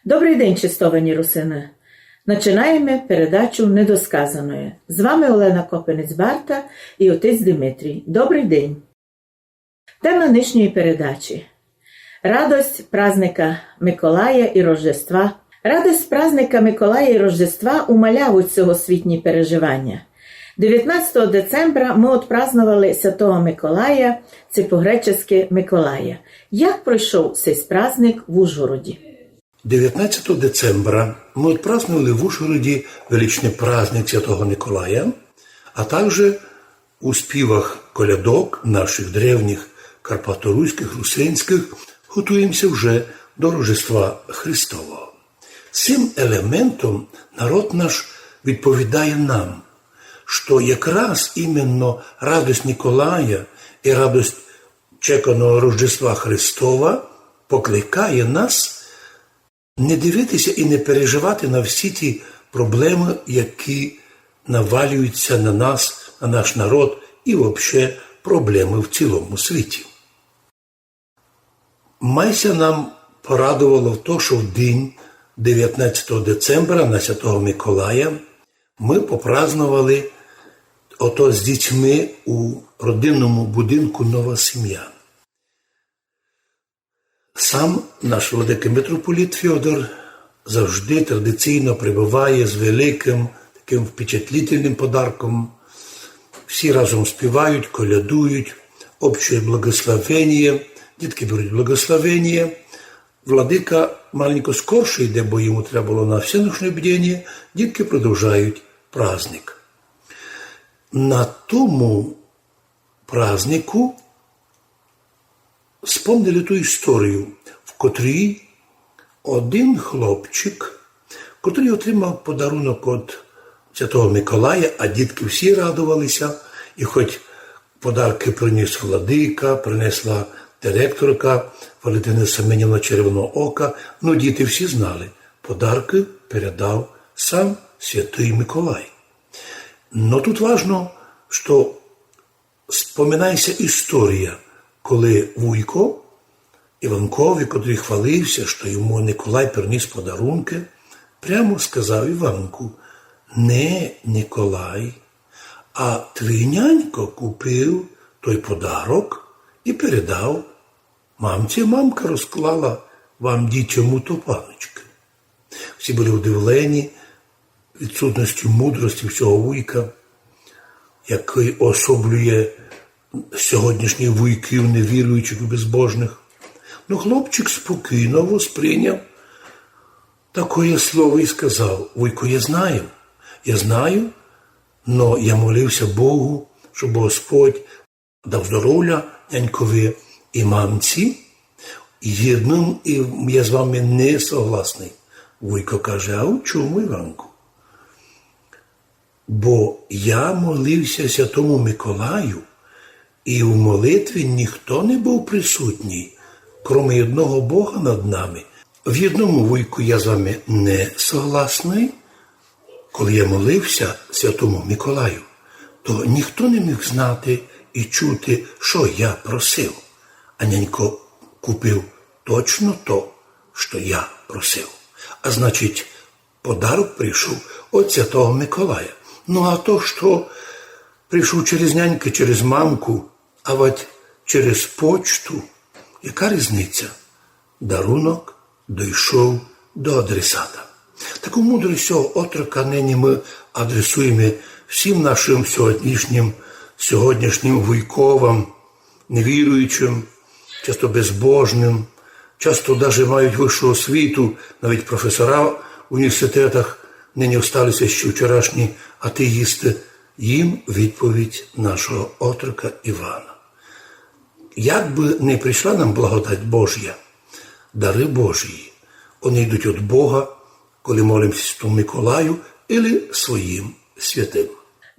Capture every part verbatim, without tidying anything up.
Добрый день, честовані русины! Начинаєме передачу Недосказаноє. З вами Олена Копинець-Барта і отець Димитрій. Добрый день! Тема нынішньої передачі: радость празника Миколая і Рождества. Радость празника Миколая і Рождества умалявуть сьогосвітні переживаня. Девятнадцятого децембра мы отпразновали Святого Миколая, ци по-гречески Миколая. Як пройшов сей праздник в Ужгороді? Девятнадцятого децембра мы отпразновали в Ужгороді величный праздник Святого Миколая, а также у співах колядок нашых древніх карпаторуськых, русинськых готуєме ся вже до Рождества Христового. Сим елементом народ наш відповідає нам, што якраз именно радость Николая і радость чеканого Рождества Христова покликає нас не дивити ся і не переживати на всі ті проблемы, які навалюють ся на нас, на наш народ і вообще проблемы в цілому світі. Май ся нам порадовало то, што в день девятнадцятого децембра на Святого Миколая мы попразновали ото з дітьми у родинному будинку «Нова сім'я». Сам наш владика митрополит Фьодор завжди традиційно прибыває з великым такым впечатлительным подарком. Всі разом співають, колядують, общее благословеніє, дітки беруть благословеніє. Владика маленько скорше йде, бо йому треба было на всеношне бдіня, дітки продовжають праздник. На тому празднику спомнили ту історію, в котрій один хлопчик, котрый отримав подарунок од Святого Миколая, а дітки всі радовали ся, і хоть подаркы приніс владика, принесла директорка Валентина Семенівна Червоноока, но діти всі знали, подаркы передав сам Святый Миколай. Но тут важно, што споминає ся історія, коли вуйко Іванкові, котрый хвалив ся, што йому Николай приніс подарункы, прямо сказав Іванку: «Не Николай, а твій нянько купив той подарок і передав мамці. Мамка розклала вам, дітям, у топаночкы». Всі были удивлені відсутностю мудрости всього вуйка, якый уособлює сьогоднішніх вуйків, невіруючих і безбожных. Но хлопчик спокійно восприйняв такоє слово і сказав: «Вуйко, я знаю, я знаю, но я молив ся Богу, щоб Господь дав здоровля нянькові і мамці. Єдным і я з вами не согласный». Вуйко каже: «А у чому, Іванку?» «Бо я молив ся Святому Миколаю, і в молитві ніхто не быв присутній, кроме єдного Бога над нами. В єдному, вуйку, я з вами не согласный. Коли я молив ся Святому Миколаю, то ніхто не міг знати і чути, што я просив. А нянько купив точно то, што я просив. А значить, подарок прийшов од Святого Миколая. Ну а то, што прийшов через няньку, через мамку, авадь через почту, яка різниця? Дарунок дойшов до адресата». Таку мудрость сього отрока нині мы адресуєме всім нашым сьогоднішнім, сьогоднішнім вуйковам, невіруючым, часто безбожным, часто даже мають высшу освіту, навіть професора в університетах, нині остали ся ще вчорашні атеїсты. Їм відповідь нашого отрока Івана. Як бы не прийшла нам благодать Божя, дары Божії, они йдуть од Бога, коли молимося Святому Миколаю или своїм святым.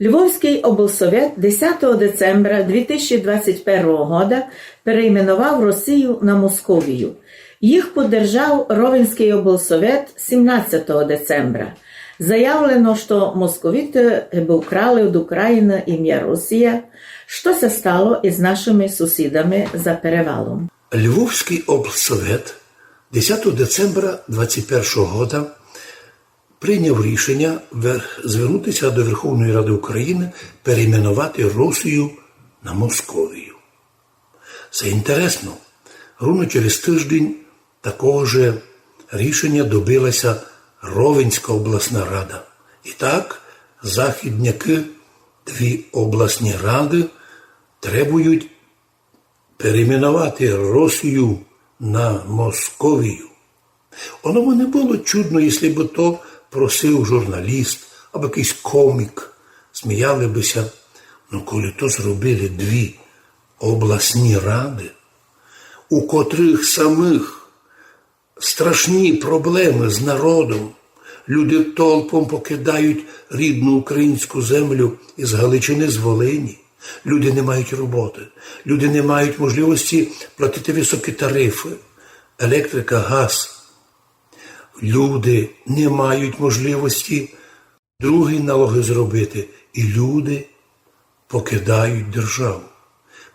Львовськый облсовет десятого децембра дві тисячі двадцять первого года перейменовав Росію на Московію. Їх поддержав Ровенськый облсовет сімнадцятого децембра. Заявлено, што московіты бы вкрали од Україны імя Росія. Што ся стало из нашыми сусідами за перевалом? Львовськый облсовет Десятого децембра двадцять першого года прийняв рішеня вер-, звернутися до Верховної Ради України перейменувати Росію на Московію. Це інтересно. Рівно через тиждень такого же рішення добилася Ровенська обласна рада. І так, західняки, дві обласні ради требують перейменувати Росію на Московію. Воно бы не было чудно, якщо бы то просив журналіст або якыйсь комік, сміяли бы ся. Но коли то зробили дві обласні рады, у котрых самых страшні проблемы з народом, люди толпом покидають рідну українську землю із Галичины, з Волині. Люди не мають роботы, люди не мають можливості платити высокі тарифы, електрика, газ. Люди не мають можливості другі налоги зробити, і люди покидають державу.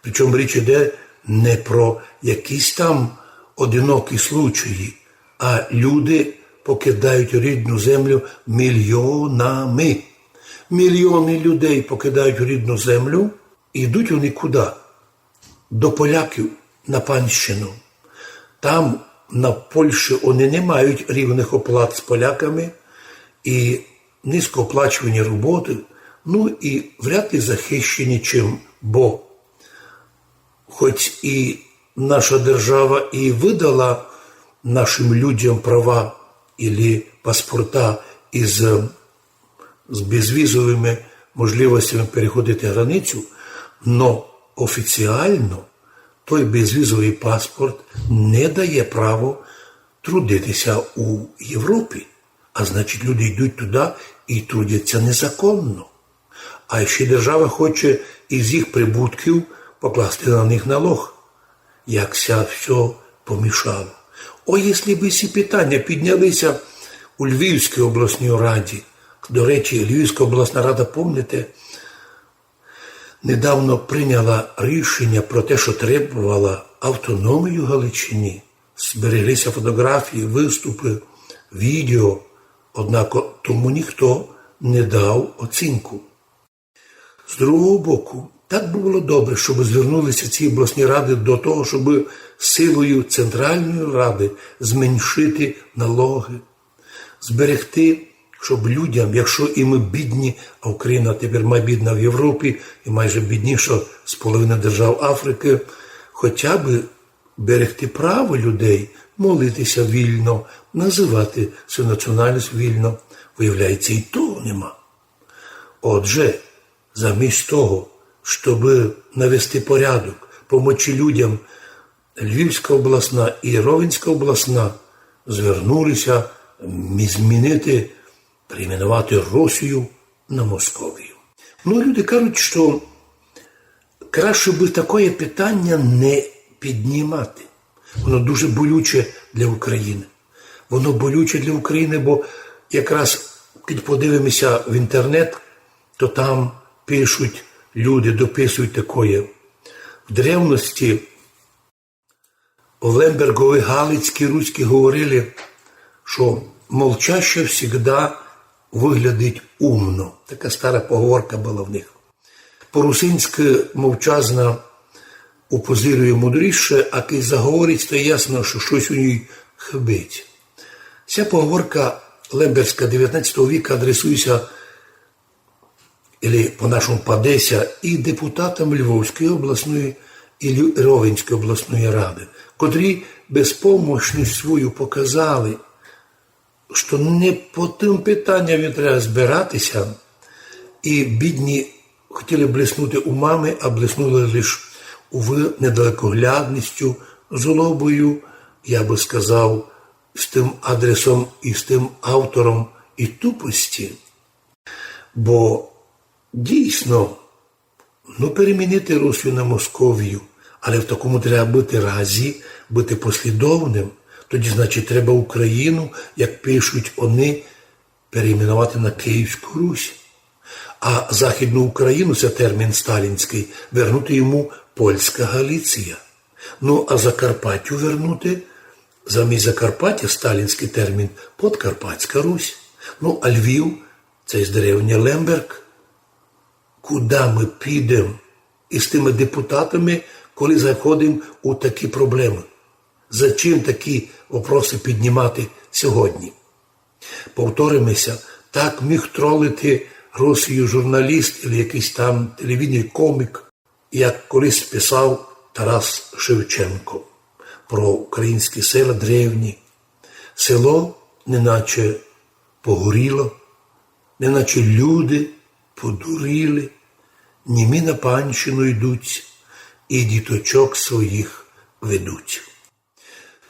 Причому річ іде не про якісь там одинокі случаї, а люди покидають рідну землю мільйонами. Мільйоны людей покидають рідну землю, і йдуть вони куди? До поляків на панщину. Там, на Польщі, вони не мають рівных оплат з поляками і низькооплачувані роботы, ну і вряд ли захищені чим, бо хоч і наша держава і выдала нашим людям права или паспорта із з безвізовыми можливостями переходити границю, но офіціално той безвізовый паспорт не дає право трудитися у Європі. А значить, люди йдуть туди і трудяться незаконно. А ще держава хоче із їх прибутків покласти на них налог. Як ся всьо помішало. О, якщо бы ці питання піднялися у Львівській обласній раді. До речі, Львівська обласна рада, помните, недавно прийняла рішення про те, що требувала автономію Галичині. Збереглися фотографії, виступи, відео. Однако тому ніхто не дав оцінку. З другого боку, так бы было добре, щоб звернулися ці обласні рады до того, щоб силою Центральної Рады зменшити налоги, зберегти, щоб людям, якщо і мы бідні, а Україна тепер май бідна в Європі і майже бідніша з половины держав Африки, хоча бы берегти право людей молитися вільно, називати свою національність вільно. Виявляється, і того нема. Отже, замість того, щоб навести порядок, помочи людям, Львівська обласна і Ровенська обласна звернулися мі-, змінити, перейменувати Росію на Московію. Ну, люди кажуть, що краще бы такоє питання не піднімати. Воно дуже болюче для України. Воно болюче для України, бо якраз, коли подивимося в інтернет, то там пишуть люди, дописують такоє. В древности в Лембергові галицькі руські говорили, що молчаще всегда выглядить умно. Така стара поговорка была в них. По-русинськы мовчазна упозирює мудріше, а кидь заговорить, то ясно, що штось у ній хибить. Ся поговорка лемберська девятнадцятого віка адресується, или по-нашому падеся, і депутатам Львовської обласної і Лю-, Ровенської обласної рады, котрі безпомощность свою показали, што не по тым питанням їм треба збиратися, і бідні хотіли блеснути умами, а блеснули лиш, увы, недалекоглядністю, злобою, я бы сказав, з тым адресом і з тым автором і тупості. Бо дійсно, ну, перемінити Росію на Московію, але в такому треба быти разі, быти послідовным. Тоді, значить, треба Україну, як пишуть они, перейменовати на Київську Русь. А Західну Україну, це термін сталінськый, вернути йому Польська Галіція. Ну, а Закарпаттю вернути Замість Закарпаття сталінськый термін Подкарпатська Русь. Ну, а Львів — це ж древнє Лемберг. Куда мы підем із тыма депутатами, коли заходим у такі проблемы? Зачем такі вопросы піднімати сьогодні? Повториме ся, так міг тролити Росію журналіст или якыйсь там телевізійный комік, як колись писав Тарас Шевченко про українські села древні. Село неначе погоріло, неначе люди подуріли, німі на панщину йдуть і діточок своїх ведуть.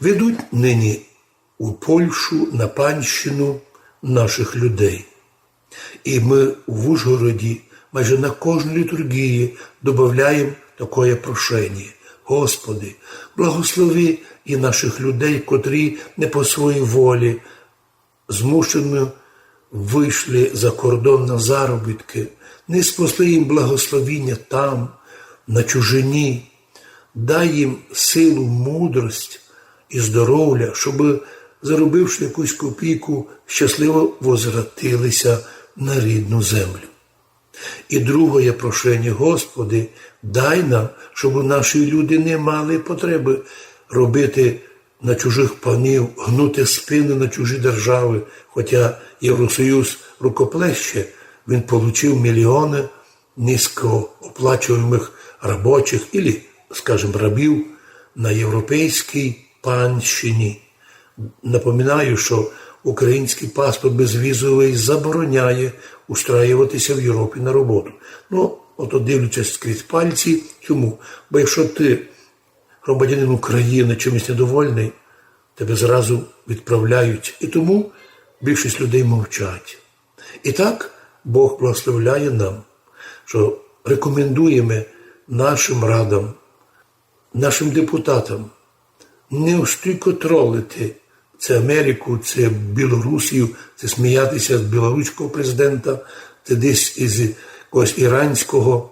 Ведуть нині у Польщу на панщину наших людей. І мы в Ужгороді майже на кожній літургії добавляєм такоє прошеня: Господи, благослови і наших людей, котрі не по своїй волі змушено вышли за кордон на заробіткы, ниспи їм благословіня там, на чужині. Дай їм силу, мудрость і здоровля, щобы, заробивши якусь копійку, щасливо возвратили ся на рідну землю. І другоє прошеня: Господи, дай нам, щобы наші люди не мали потребы робити на чужых панів, гнути спины на чужі державы, хотя Євросоюз рукоплеще, він получив мільйоны низькооплачуємых робочих или, скажем, рабів на європейській панщині. Напоминаю, што українськый паспорт безвізовый забороняє устраювати ся в Європі на роботу. Ну, ото дивлячись скрізь пальці. Чому? Бо якщо ты, громадянин України, чимось недовольный, тебе зразу відправляють. І тому більшість людей мовчать. І так Бог благословляє нам, што рекомендуєме нашым радам, нашым депутатам не устілько тролити ци Америку, ци Білорусію, ци сміяти ся з білоруського президента, ци десь із якогось іранського.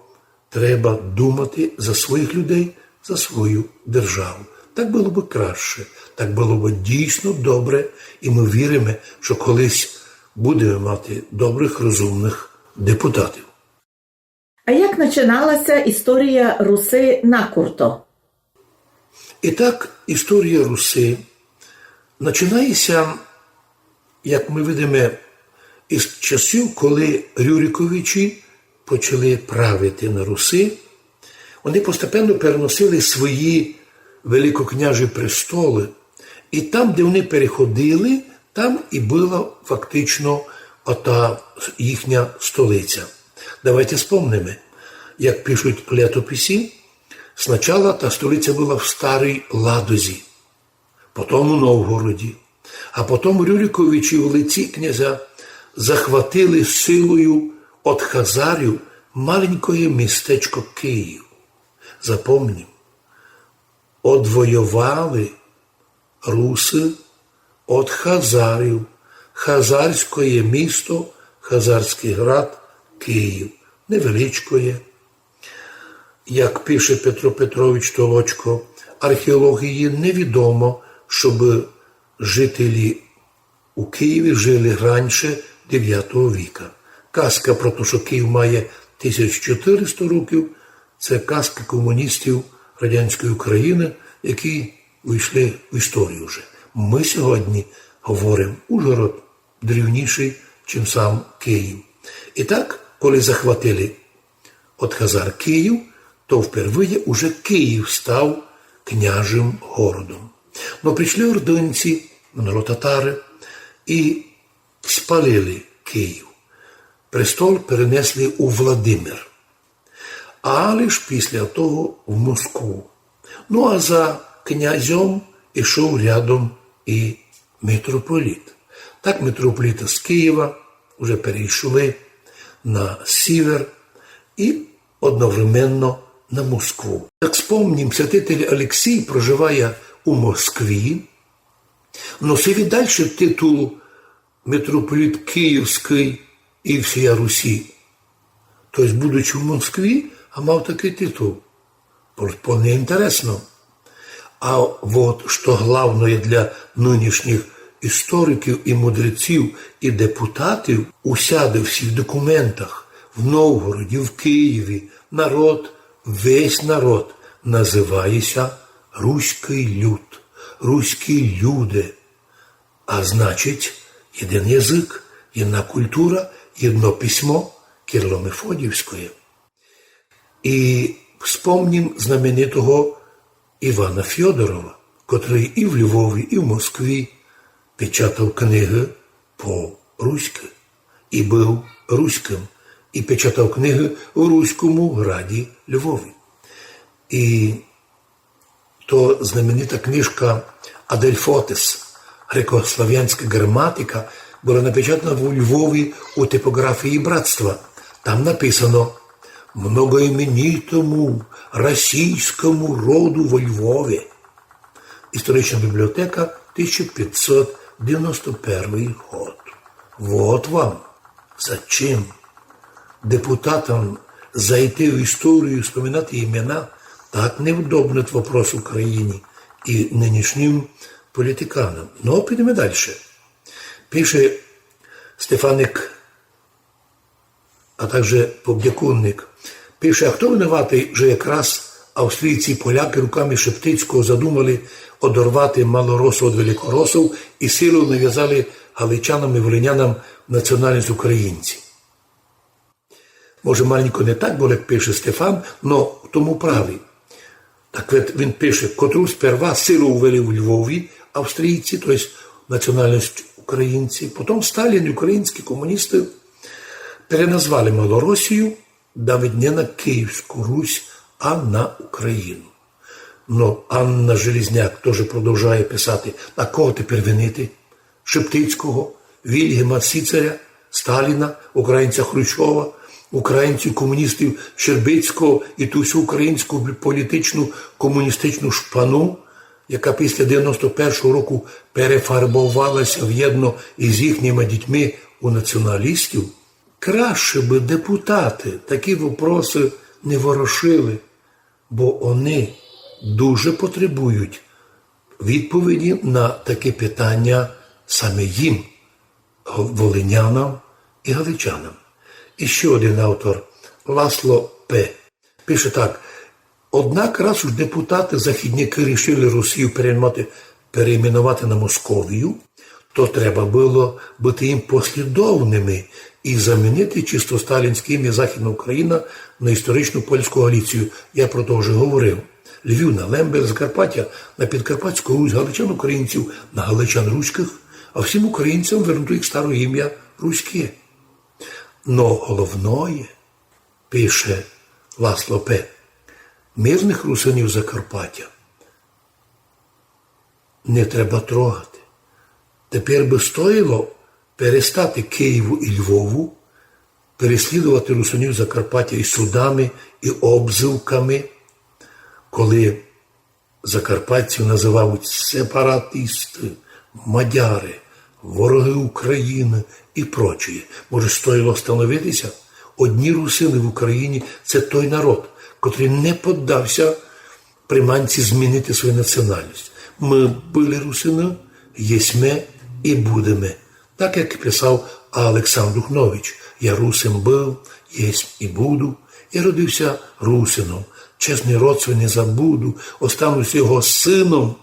Треба думати за своїх людей, за свою державу. Так было бы краще, так было бы дійсно добре, і мы віриме, што колись будеме мати добрых, розумных депутатів. А як начинала ся історія Руси накурто? І так, історія Руси начинає ся, як мы видиме, із часів, коли Рюриковичі почали правити на Руси. Вони постепенно переносили свої великокняжі престолы, і там, де вони переходили, там і была фактично ота їхня столиця. Давайте спомниме, як пишуть летописі, спочатку та столиця была в Старій Ладозі, потом у Новгороді, а потом Рюриковичі в лиці князя захватили силою од хазарів маленькоє містечко Київ. Запомним, одвоювали русы од хазарів хазарськоє місто, хазарськый град Київ, невеличкоє. Як пише Петро Петрович Толочко, археології невідомо, щобы жителі у Києві жили раніше девятого віка. Казка про те, што Київ має тисяч чотириста років, це казка комуністів радянської України, які війшли в історію вже. Мы сьогодні говоримо, Ужгород древнішый, чим сам Київ. І так, коли захватили од хазар Київ, то впервые уже Київ став княжым городом. Но прийшли ордынці, монголо-татары, і спалили Київ. Престол перенесли у Владимир. Але ж після того в Москву. Ну, а за князьом ішов рядом і митрополіт. Так митрополіты з Києва вже перейшли на сівер і одновременно на Москву. Як спомним, святитель Алексій проживає у Москві, носив і дальше титул митрополіт Київськый і всія Русі. То єсть, будучи в Москві, а мав такый титул. Вполне інтересно. А вот што главноє для нынішніх істориків і мудреців і депутатів, усяды в всіх документах, в Новгороді, в Києві, народ, весь народ называє ся руськый люд, руські люди. А значить, єден язык, єдна культура, єдно письмо кирло-мефодіївськоє. І вспомнім знаменитого Івана Фьодорова, котрый і в Львові, і в Москві печатав книгы по-руськы, і быв руськым, і печатав книгы в руському граді Львові. І то знаменита книжка Адельфотис, грекославянська граматика, была напечатана в Львові у типоґрафії Братства. Там написано: «Многоіменитому російському роду во Львові». Історична бібліотека, тисяча пятьсот девяносто первый год. Вот вам. Зачем депутатам зайти в історію, вспоминати імена? Так невдобный вопрос Україні і нынішнім політиканам. Но, підеме дальше. Пише Стефаник, а также Повдякунник. Пише: «А хто винуватый, же якраз австрійці і поляки руками Шептицького задумали одорвати малоросов од великоросов і силою навязали галичанам і волинянам національность українці?» Може, маленько не так, бо, як пише Стефан, но в тому праві. Так от він пише: «Котру сперва силу увели у Львові австрійці, то єсть національность українці, потом Сталін і українські комуністы переназвали Малоросію, навіть не на Київську Русь, а на Україну». Но Анна Желізняк тоже продовжує писати: «А кого тепер винити? Шептицького, Вільгельма Сіцаря, Сталіна, українця Хрущова, українців, комуністів Щербицького і ту всю українську політичну комуністичну шпану, яка після девяносто першого року перефарбовала ся вєдно із їхніми дітьми у націоналістів?» Краще бы депутаты такі вопросы не ворошили, бо они дуже потребують відповіді на такі питання саме їм, го-, волинянам і галичанам. І ще один автор, Ласло П., пише так: «Однак, раз уж депутаты західнякы рішили Росію перейменовати, перейменовати на Московію, то треба было быти їм послідовными і замінити чисто сталінське імя Західна Україна на історичну польську Галіцію». Я про то вже говорив. Львів на Лемберг, Закарпаття на Підкарпатську Русь, галичан, українців на галичан руськых, а всім українцям вернути їх старе імя руське. Но головноє, пише Ласло П., мирных русинів Закарпаття не треба трогати. Тепер бы стоїло перестати Києву і Львову переслідовати русинів Закарпаття і судами, і обзывками, коли закарпатців называють сепаратисты, мадяры, вороги України і прочее. Може, стоїло остановити ся? Одні русины в Україні — це той народ, котрый не поддав ся приманці змінити свою національность. Мы были русины, єсьме і будеме. Так, як писав Александр Духнович: «Я русин быв, єсмь і буду. Я родив ся русином. Чесный род свій не забуду, останусь його сыном».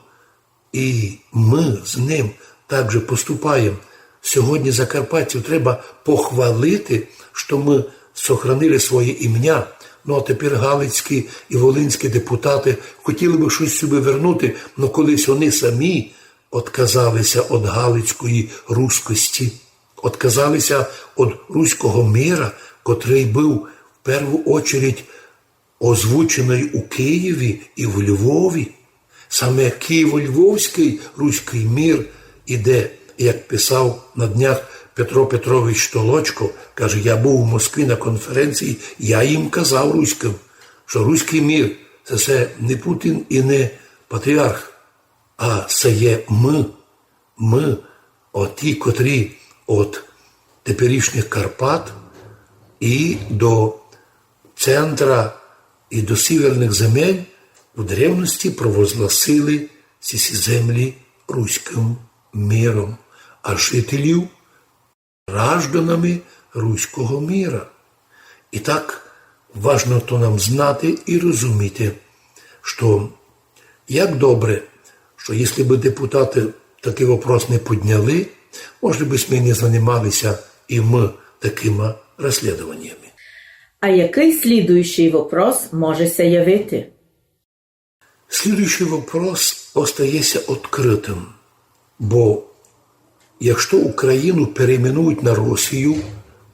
І мы з ним так же поступаєм. Сьогодні закарпатців треба похвалити, што мы сохранили своє імня. Ну, а тепер галицькі і волинські депутаты хотіли бы штось собі вернути, но колись они самі отказали ся од галицької рускости, отказали ся од руського мира, котрый быв в перву очередь озвученый у Києві і в Львові. Саме києво-львовськый руськый мир іде, як писав на днях Петро Петрович Толочко, каже: «Я быв у Москві на конференції, я їм казав, руськым, што руськый мир — се, се не Путін і не патріарх, а се є мы». Мы, оті, котрі од теперішніх Карпат і до центра, і до сіверных земель, У древности провозгласили сі землі руськым миром, а жителів гражданами руського мира. І так важно то нам знати і розуміти, што як добре, што якщо бы депутаты такый вопрос не подняли, може бы сьме не занимали ся і мы такыма розслідованями. А якый слідуючый вопрос може ся явити? Слідуючый вопрос остає ся відкрытым, бо якщо Україну перейменують на Росію,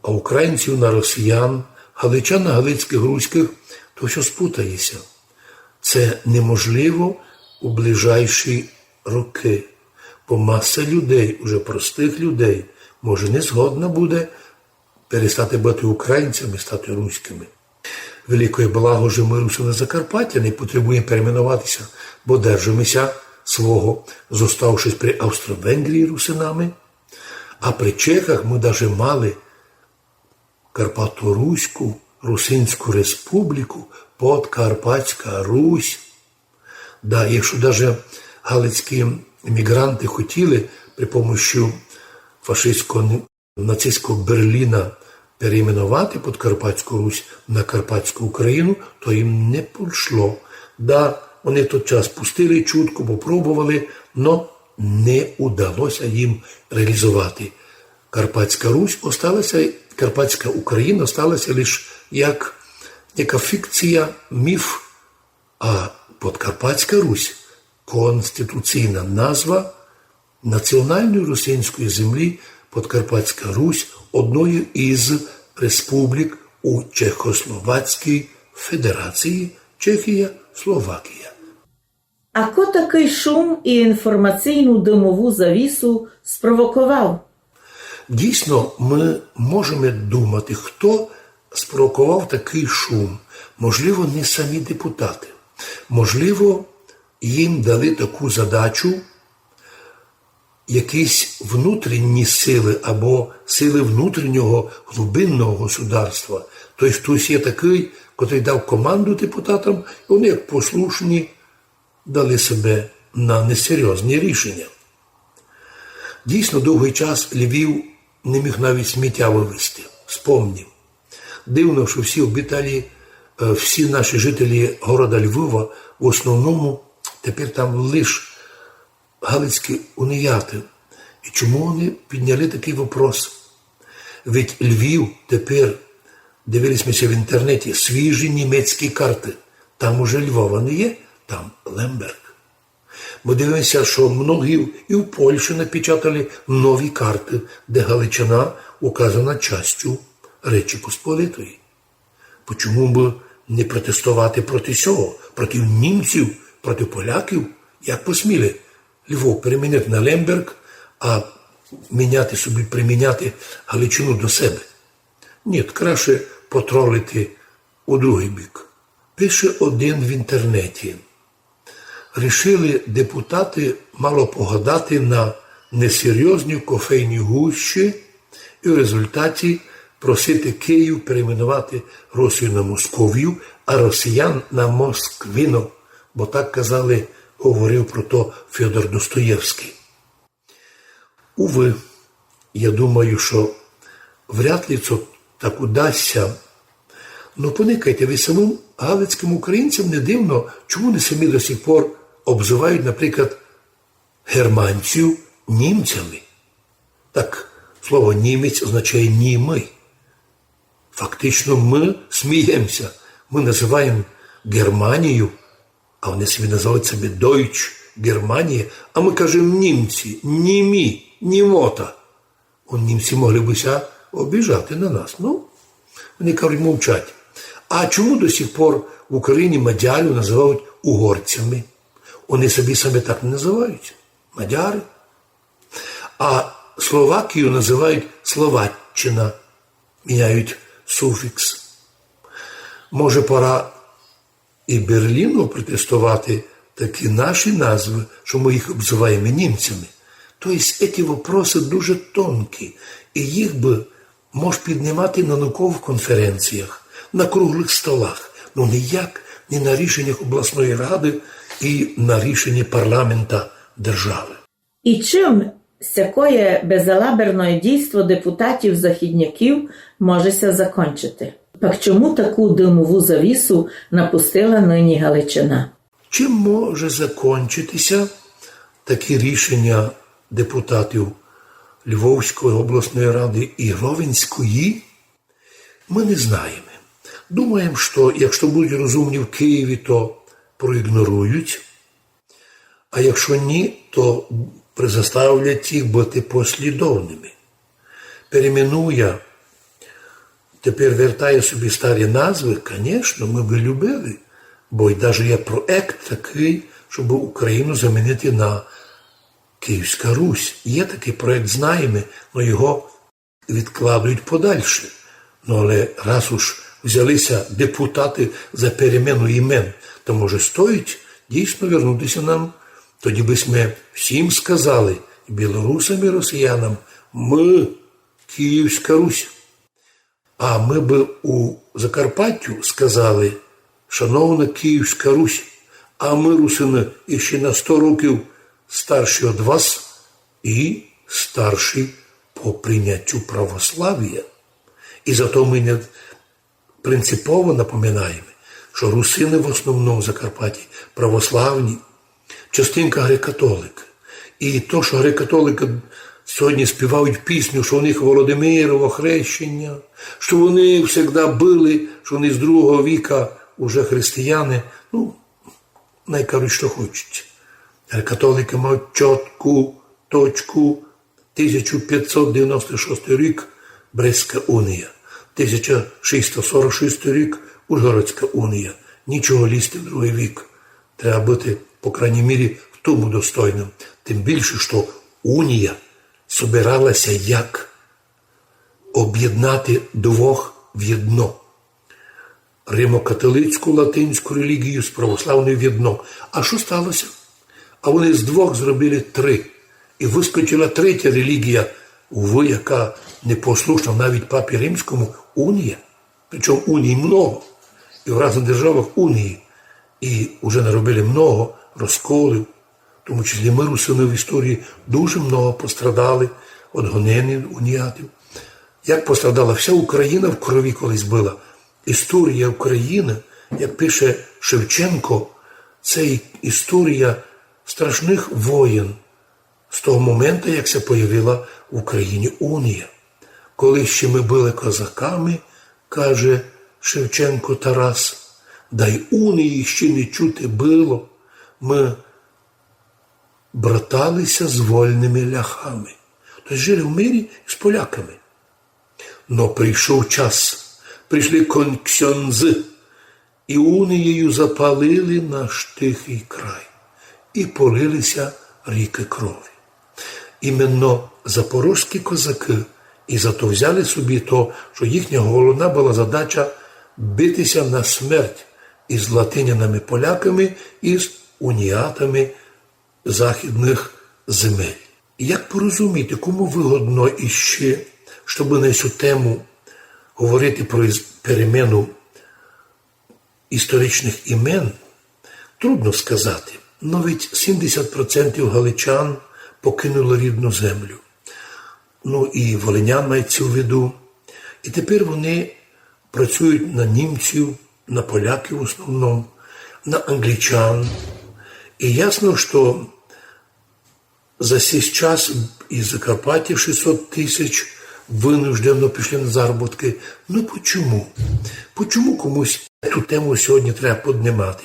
а українців на росіян, галичан на галицькых руськых, то всьо спутає ся. Се неможливо у ближайші рокы, бо маса людей, уже простых людей, може, не згодна буде перестати быти українцями, стати руськыми. Великоє благо, што мы, русины Закарпаття, не потребуєме перейменовати ся, бо держиме ся свого, зоставшись при Австро-Венгрії русинами, а при чехах мы даже мали Карпаторуську Русинську Республіку, Подкарпатська Русь. Да, якщо даже галицькі емігранты хотіли при помощі фашистського, нацистського Берліна перейменовати Подкарпатську Русь на Карпатську Україну, то їм не пішло. Да, вони тот час пустили чутку, попробовали, но не удало ся їм реалізовати. Карпатська Русь остала ся, Карпатська Україна остала ся лиш як яка фікція, міф, а Подкарпатська Русь — конституційна назва національної русинської землі. Подкарпатська Русь — одної із республік у Чехословацькій Федерації, Чехія, Словакія. А ко такый шум і інформаційну дымову завісу спровоковав? Дійсно, мы можеме думати, хто спровоковав такый шум. Можливо, не самі депутаты. Можливо, їм дали таку задачу якісь внутрішні силы або силы внутрішнього глубинного государства. Тобто хтось є такый, котрый дав команду депутатам, і вони, як послушні, дали себе на несерйозні рішення. Дійсно, довгый час Львів не міг навіть сміття вывезти. Спомнім. Дивно, што всі обіталі, е, всі наші жителі города Львова в основному тепер там лиш галицькі уніяты. І чому вони підняли такый вопрос? Ведь Львів тепер, дивили сьме ся в інтернеті, свіжі німецькі карты. Там уже Львова не є, там Лемберг. Мы дивиме ся, што многі і в Польщі напечатали нові карты, де Галичина указана частю Речі Посполитої. Почому бы не протестовати проти сього, проти німців, проти поляків? Як посміли Львов перейменовати на Лемберг, а міняти собі, приміняти Галичину до себе? Ні, краще потролити у другый бік. Пише один в інтернеті: рішили депутаты мало погадати на несерйозній кофейній гущі і в результаті просити Київ перейменовати Росію на Московію, а росіян на Москвино, бо так казали, говорив про то Фьодор Достоєвськый. Увы, я думаю, што вряд ли цо так удасть ся. Но поникайте, ведь самым галицькым українцям не дивно, чому они самі до сих пор обзывають, наприклад, германців німцями. Так, слово німець означає німый. Фактично мы смієме ся, мы называєме Германію, а вони собі называють себе Deutsch Германія, а мы кажеме німці, німі, німота. О, німці могли бы ся обіжати на нас. Ну, вони кажуть, мовчать. А чому до сих пор в Україні мадярів называють угорцями? Вони собі самі так не называють. Мадяри. А Словакію называють Словаччина, міняють суфікс. Може, пора і Берліну протестовати такі наші назвы, што мы їх обзываєме німцями? То єсть, еті вопросы дуже тонкі, і їх бы мож піднімати на науковых конференціях, на круглых столах, но ніяк і на рішеннях обласної рады, і на рішенні парламента державы. І чим сякоє безалаберноє дійство депутатів-західняків може ся закончити? Пак чому таку дымову завісу напустила нині Галичина? Чим може закончити ся такі рішеня депутатів Львовської обласної рады і Ровенської? Мы не знаєме. Думаєме, што якщо будуть розумні в Києві, то проігнорують, а якщо ні, то заставлять їх быти послідовными. Перейменує, тепер вертає собі старі назвы, конечно, мы бы любили, бо й даже є проект такый, щоб Україну замінити на Київська Русь. Є такый проект, знаєме, но його відкладують подальше. Ну, але раз уж взяли ся депутаты за перемену імен, то, може, стоїть дійсно вернути ся нам. Тоді бы сьме всім сказали, і білорусам, і росіянам: мы Київська Русь. А мы бы у Закарпаттю сказали: шановна Київська Русь, а мы, русины, іщи на сто років старші од вас і старші по прийняттю православія. І зато мы не принципово напоминаєме, што русины в основному в Закарпатті православні, частинка греко-католикы. І то, што греко-католикы сьогодні співають пісню, што у них Володимирово хрещення, што вони всегда были, што вони з другого віка уже християни, ну, най кажуть, што хочуть. Греко-католикы мають чотку точку: тисяча пятсот девяносто шостий рік — Брестська унія, тисяча шістсот сорок шостий рік — Ужгородська унія. Нічого лізти в другый вік. Треба быти, по крайній мірі, в тому достойным. Тым більше, што унія собирала ся як об'єднати двох в єдно. Римокатолицьку латинську релігію з православною в єдно. А што стало ся? А вони з двох зробили три. І выскочила третя релігія, увы, яка непослушна навіть папі римському, унія. Причому уній много. І в разных державах унії. І уже наробили много розколів. В тому числі мы, русины, в історії дуже много пострадали од гонений уніатів. Як пострадала вся Україна, в крові колись была. Історія України, як пише Шевченко, це і-, історія страшных воєн з того моменту, як ся появила в Україні унія. Коли ще мы были козаками, каже Шевченко Тарас, да й унії ще не чути было, мы братали ся з вольными ляхами. Тобто жили в мирі з поляками. Но прийшов час, прийшли кон-, ксьондзы, і унією запалили наш тихый край, і полили ся рікы крові. Іменно запорозькі козакы і зато взяли собі то, што їхня головна была задача бити ся на смерть із латинянами-поляками і з уніатами західных земель. Як порозуміти, кому выгодно іщи, щоб на сю тему говорити про із-, перемену історичных імен, трудно сказати. Но ведь сімдесят процентів галичан покинули рідну землю. Ну, і волинян мається в виду. І тепер вони працюють на німців, на поляків в основному, на англічан. І ясно, што за сей час із Закарпаття шістсот тисяч вынуждено пішли на заробіткы. Ну, почому? Почому комусь ту тему сьогодні треба поднимати?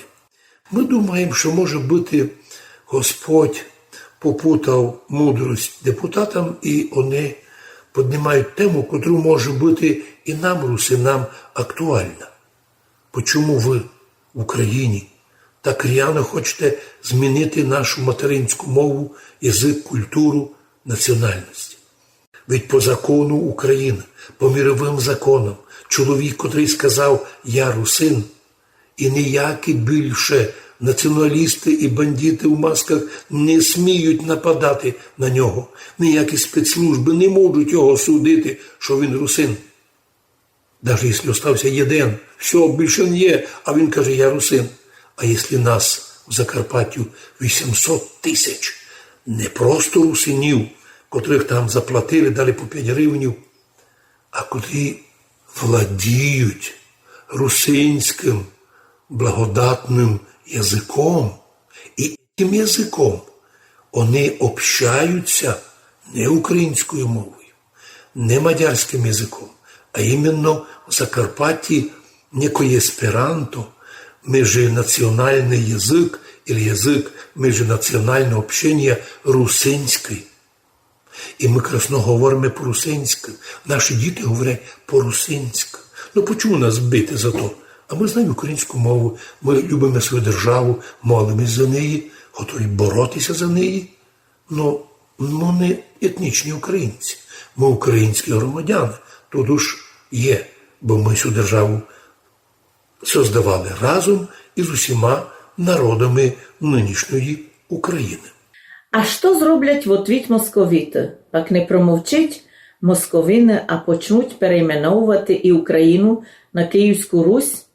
Мы думаєме, што, може быти, Господь попутав мудрость депутатам, і они поднимають тему, котра може быти і нам, русинам, актуальна. Почому вы в Україні так рьяно хочете змінити нашу материнську мову, язык, культуру, національность? Ведь по закону України, по міровым законам, чоловік, котрый сказав: «Я русин», і ніякі більше націоналісты і бандиты в масках не сміють нападати на нього. Ніякі спецслужбы не можуть його судити, што він русин. Даже якщо остався єден, всьо, більше не є, а він каже: «Я русин». А якщо нас в Закарпаттю вісімсот тисяч не просто русинів, котрых там заплатили, дали по пять гривнів, а котрі владіють русинськым благодатным языком, і тым языком они общаються не українською мовою, не мадярськым языком, а именно в Закарпатті некоє есперанто, меженаціональный язык или язык меженаціонального общения русинськый. І мы красно говориме по-русинськы. Наші діти говорять по-русинськы. Ну, почому нас бити за то? А мы знаєме українську мову, мы любиме свою державу, молимось за неї, готові боротися за неї. Но мы не етнічні українці. Мы українські громадяни. Тут уж є, бо мы сю державу создавали разом із усіма народами нынішньої України. А што зроблять в отвіт московіты? Пак не промовчить московины, а почнуть перейменовувати і Україну на Київську Русь?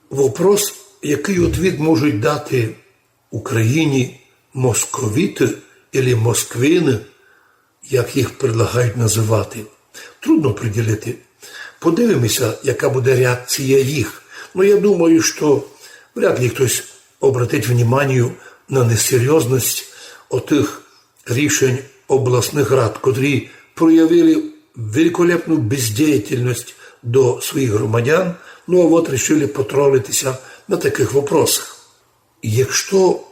Вопрос, якый отвіт можуть дати Україні московіты или москвины, як їх предлагають называти, трудно приділити. Подивимося, яка буде реакція їх. Но я думаю, што вряд ли хтось обратить внимание на несерйозность отых рішень обласных рад, котрі проявили великолепну бездіяльность до своїх громадян, ну а вот рішили потролити ся на такых вопросах. Якщо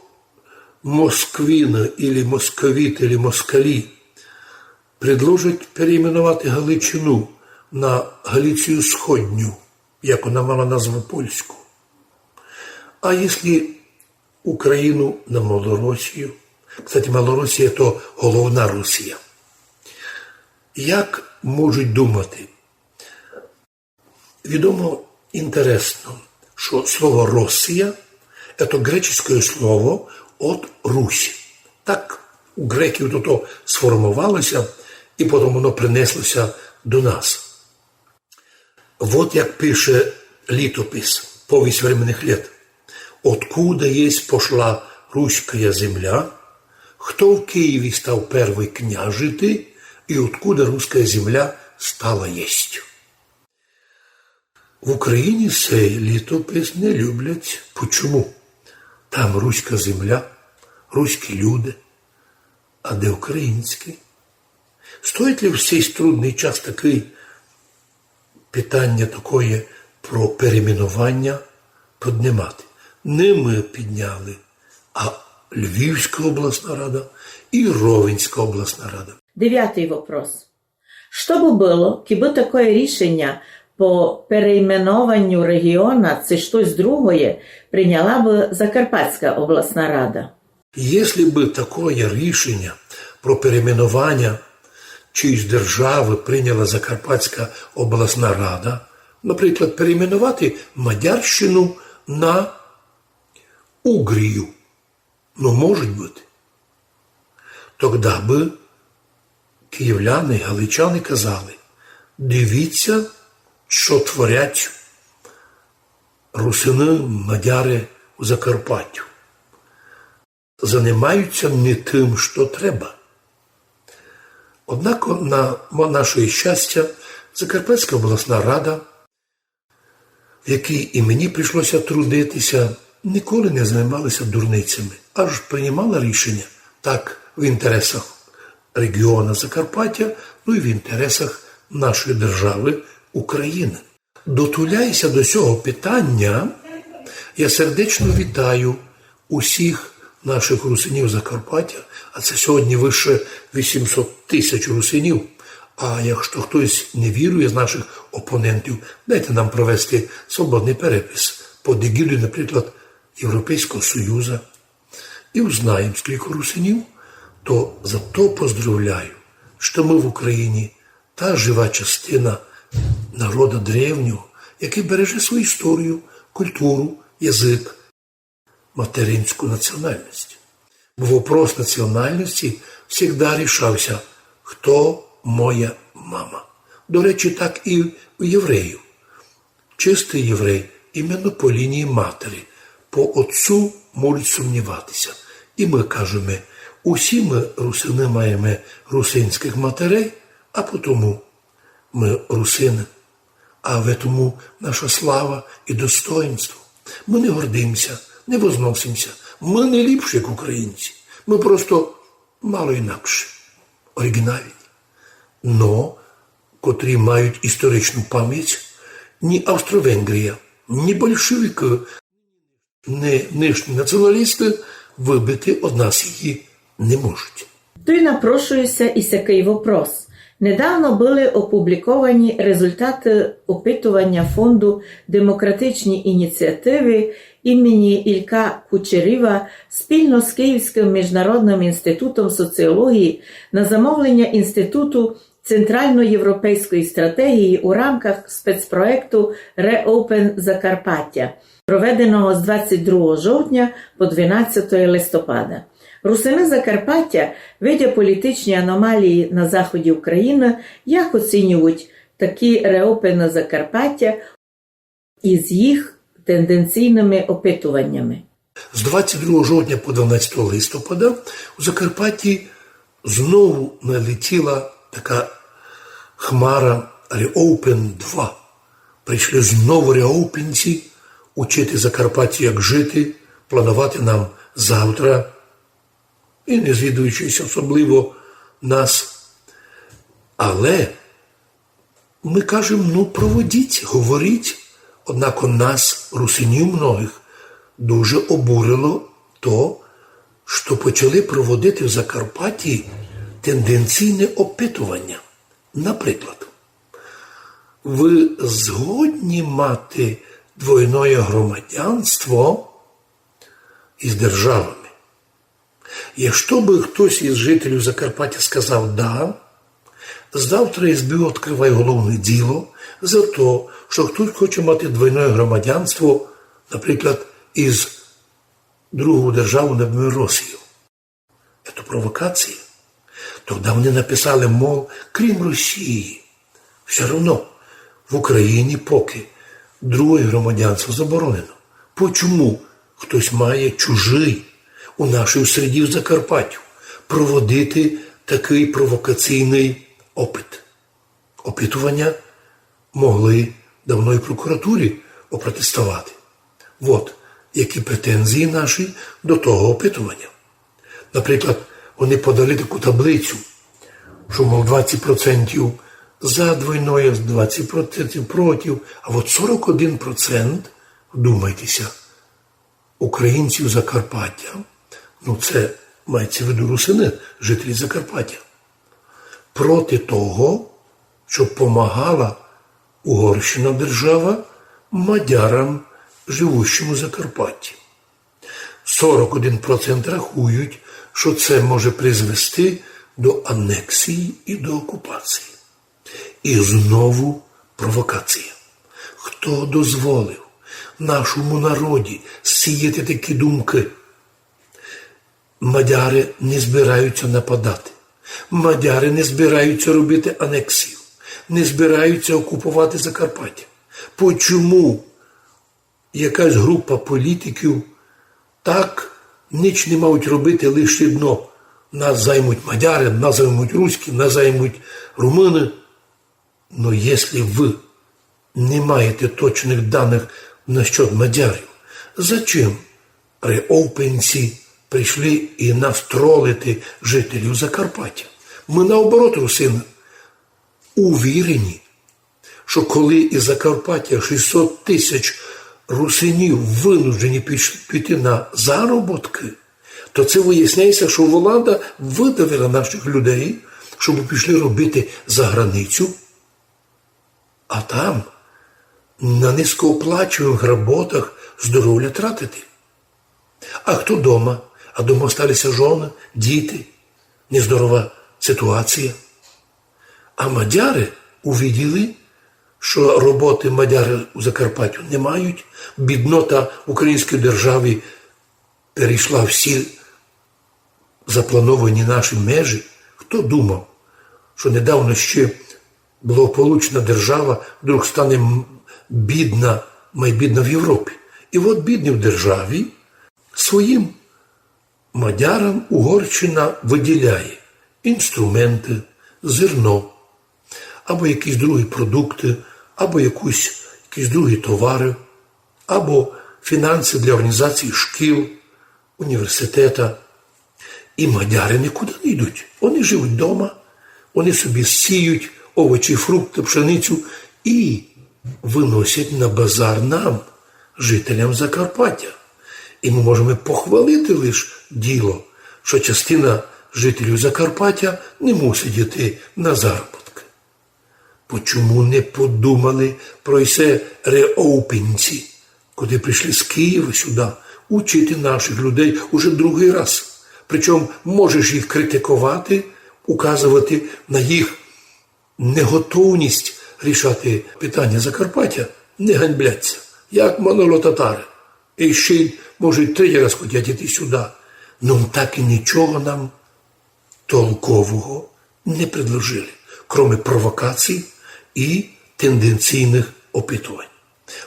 москвины или московіты, или москалі предложать перейменовати Галичину на Галицію Сходню, як она мала назву польську, а якщо Україну на Малоросію, кстати, Малоросія то головна Росія, як можуть думати? Відомо інтересно, што слово Росія — це греческоє слово от Русь. Так у греків то, то сформовало ся, і потім воно принесло ся до нас. Вот як пише літопис, повість временных лет: «Откуда єсть пошла руськая земля, хто в Києві став первый княжити, і откуда руская земля стала єсть». В Україні сей літопис не люблять. Почому? Там руська земля, руські люди, а де українські? Стоїть ли в сей трудный час такый питання такоє про перейменованя піднімати? Не мы підняли, а Львівська обласна рада і Ровенська обласна рада. Девятый вопрос. Што бы было, кибы такоє рішеня по перейменованю реґіона ци штось другоє прийняла бы Закарпатська обласна рада? Якщо бы такоє рішеня про перейменованя чиєїсь державы прийняла Закарпатська обласна рада, наприклад, перейменовати Мадярщину на Угрію, ну, может быти, тогда бы київляни, галичани казали: «Дивіться, што творять русины, мадяри у Закарпаттю. Занимаються не тым, што треба». Однако, на мо-, наше щастя, Закарпатська обласна рада, в якій і мені прийшлося трудитися, ніколи не займалася дурницями, аж приймала рішення так в інтересах реґіона Закарпаття, ну і в інтересах нашої державы України. Дотуляючи ся до сього питання, я сердечно вітаю усіх наших русинів Закарпаття, а це сьогодні выше вісімсот тисяч русинів. А якщо хтось не вірує з наших опонентів, дайте нам провести свободный перепис під егідою, наприклад, Європейського Союза, і узнаєм, скілько русинів, то зато поздравляю, што мы в Україні та жива частина народа древнього, якый береже свою історію, культуру, язык, материнську національность. Бо вопрос національности всегда рішався: «Хто моя мама?» До речі, так і у євреїв. Чистый єврей іменно по лінії матері, по отцу можуть сумніватися. І ми кажеме, усі ми русины маєме русинськых матерей, а потому мы русины. А в этому наша слава і достоїнство. Мы не гордимся, не возносимся. Мы не ліпші, як українці. Мы просто мало інакші, оригінальні. Но котрі мають історичну память, ні Австро-Венгрія, ні большевикы, ні нынішні націоналісты выбити од нас її не можуть. Туй напрошує ся і сякый вопрос. Недавно были опубліковані результаты опитування фонду «Демократичні ініціативы» імені Ілька Кучерєва спільно з Київськым міжнародным інститутом соціології на замовлення Інституту централноєвропейської стратегії у рамках спецпроєкту Reopen Закарпаття, проведеного з двадцять другого жовтня по дванадцяте листопада. Русины Закарпаття, видя політичні аномалії на заході Україны, як оцінюють такі Reopen Закарпаття із їх тенденційными опитуваннями? З двадцять другого жовтня по дванадцяте листопада у Закарпатті знову налетіла така хмара Reopen два. Прийшли знову реопенці учити Закарпаття, як жити, планувати нам завтра. І не звідуючись особливо нас. Але мы кажем, ну, проводіть, говоріть. Однако нас, русинів многых, дуже обурило то, што почали проводити в Закарпатті тенденційне опитування. Наприклад, вы згодні мати двойне громадянство із державами? Якщо бы хтось із жителів Закарпаття сказав «да», завтра СБУ відкриває уголовне діло за то, што хтось хоче мати двойне громадянство, наприклад, із другою державою, наприклад, Росією. Це провокація. Тогда вони написали, мол, крім Росії, всьо равно в Україні поки друге громадянство заборонено. Почому хтось має чужый у нашій среді в Закарпаттю проводити такый провокаційный опит? Опитування могли давно і в прокуратурі опротестовати. Вот які претензії наші до того опитування. Наприклад, вони подали таку таблицю, що, мов, двадцять процентів за двойне, двадцять процентів проти, а от сорок один процент, вдумайтеся, українців Закарпаття, ну, це мається в виду русины, жителі Закарпаття, проти того, щоб помагала Угорщина держава мадярам, живущим у Закарпатті. Сорок один процент рахують, що це може призвести до анексії і до окупації. І знову провокація. Хто дозволив нашому народі сіяти такі думки? Мадяри не збираються нападати. Мадяри не збираються робити анексію. Не збираються окупувати Закарпаття. Почому якась група політиків так ніч не мають робити, лише одно: нас займуть мадяри, нас займуть руські, нас займуть румыны? Но якщо вы не маєте точных даных насчет мадярів, зачем реопенці прийшли і нас тролити, жителів Закарпаття? Мы, наоборот, русины, увірені, що коли із Закарпаття шістсот тисяч русинів вынуждені піш-, піти на заробіткы, то це выясняється, що влада выдавила наших людей, щоб пішли робити за границю, а там на низькооплачуваних роботах здоров'я тратити. А хто дома? А дома осталися жоны, діти, нездорова ситуація. А мадяри увиділи, що роботы мадяри у Закарпаттю не мають, біднота в українській державі перейшла всі заплановані наші межі. Хто думав, що недавно ще благополучна держава вдруг стане м- бідна, майбідна в Європі. І от бідній державі своїм мадярам Угорщина виділяє інструменти, зерно, або якісь другі продукти, або якусь, якісь другі товари, або фінанси для організації шкіл, університета. І мадяри нікуди не йдуть. Вони живуть вдома, вони собі сіють овочі, фрукти, пшеницю і виносять на базар нам, жителям Закарпаття. І ми можемо похвалити лише діло, що частина жителів Закарпаття не мусить йти на заробітки. Почому не подумали про це реопенці, коли прийшли з Києва сюди учити наших людей уже другий раз? Причому можеш їх критикувати, указувати на їх неготовність рішати питання Закарпаття, не ганьбляться, як монголо-татари. І ще й, може, й третій раз хочуть йти сюди. Ну так і нічого нам толкового не предложили, кроме провокацій і тенденційних опитувань.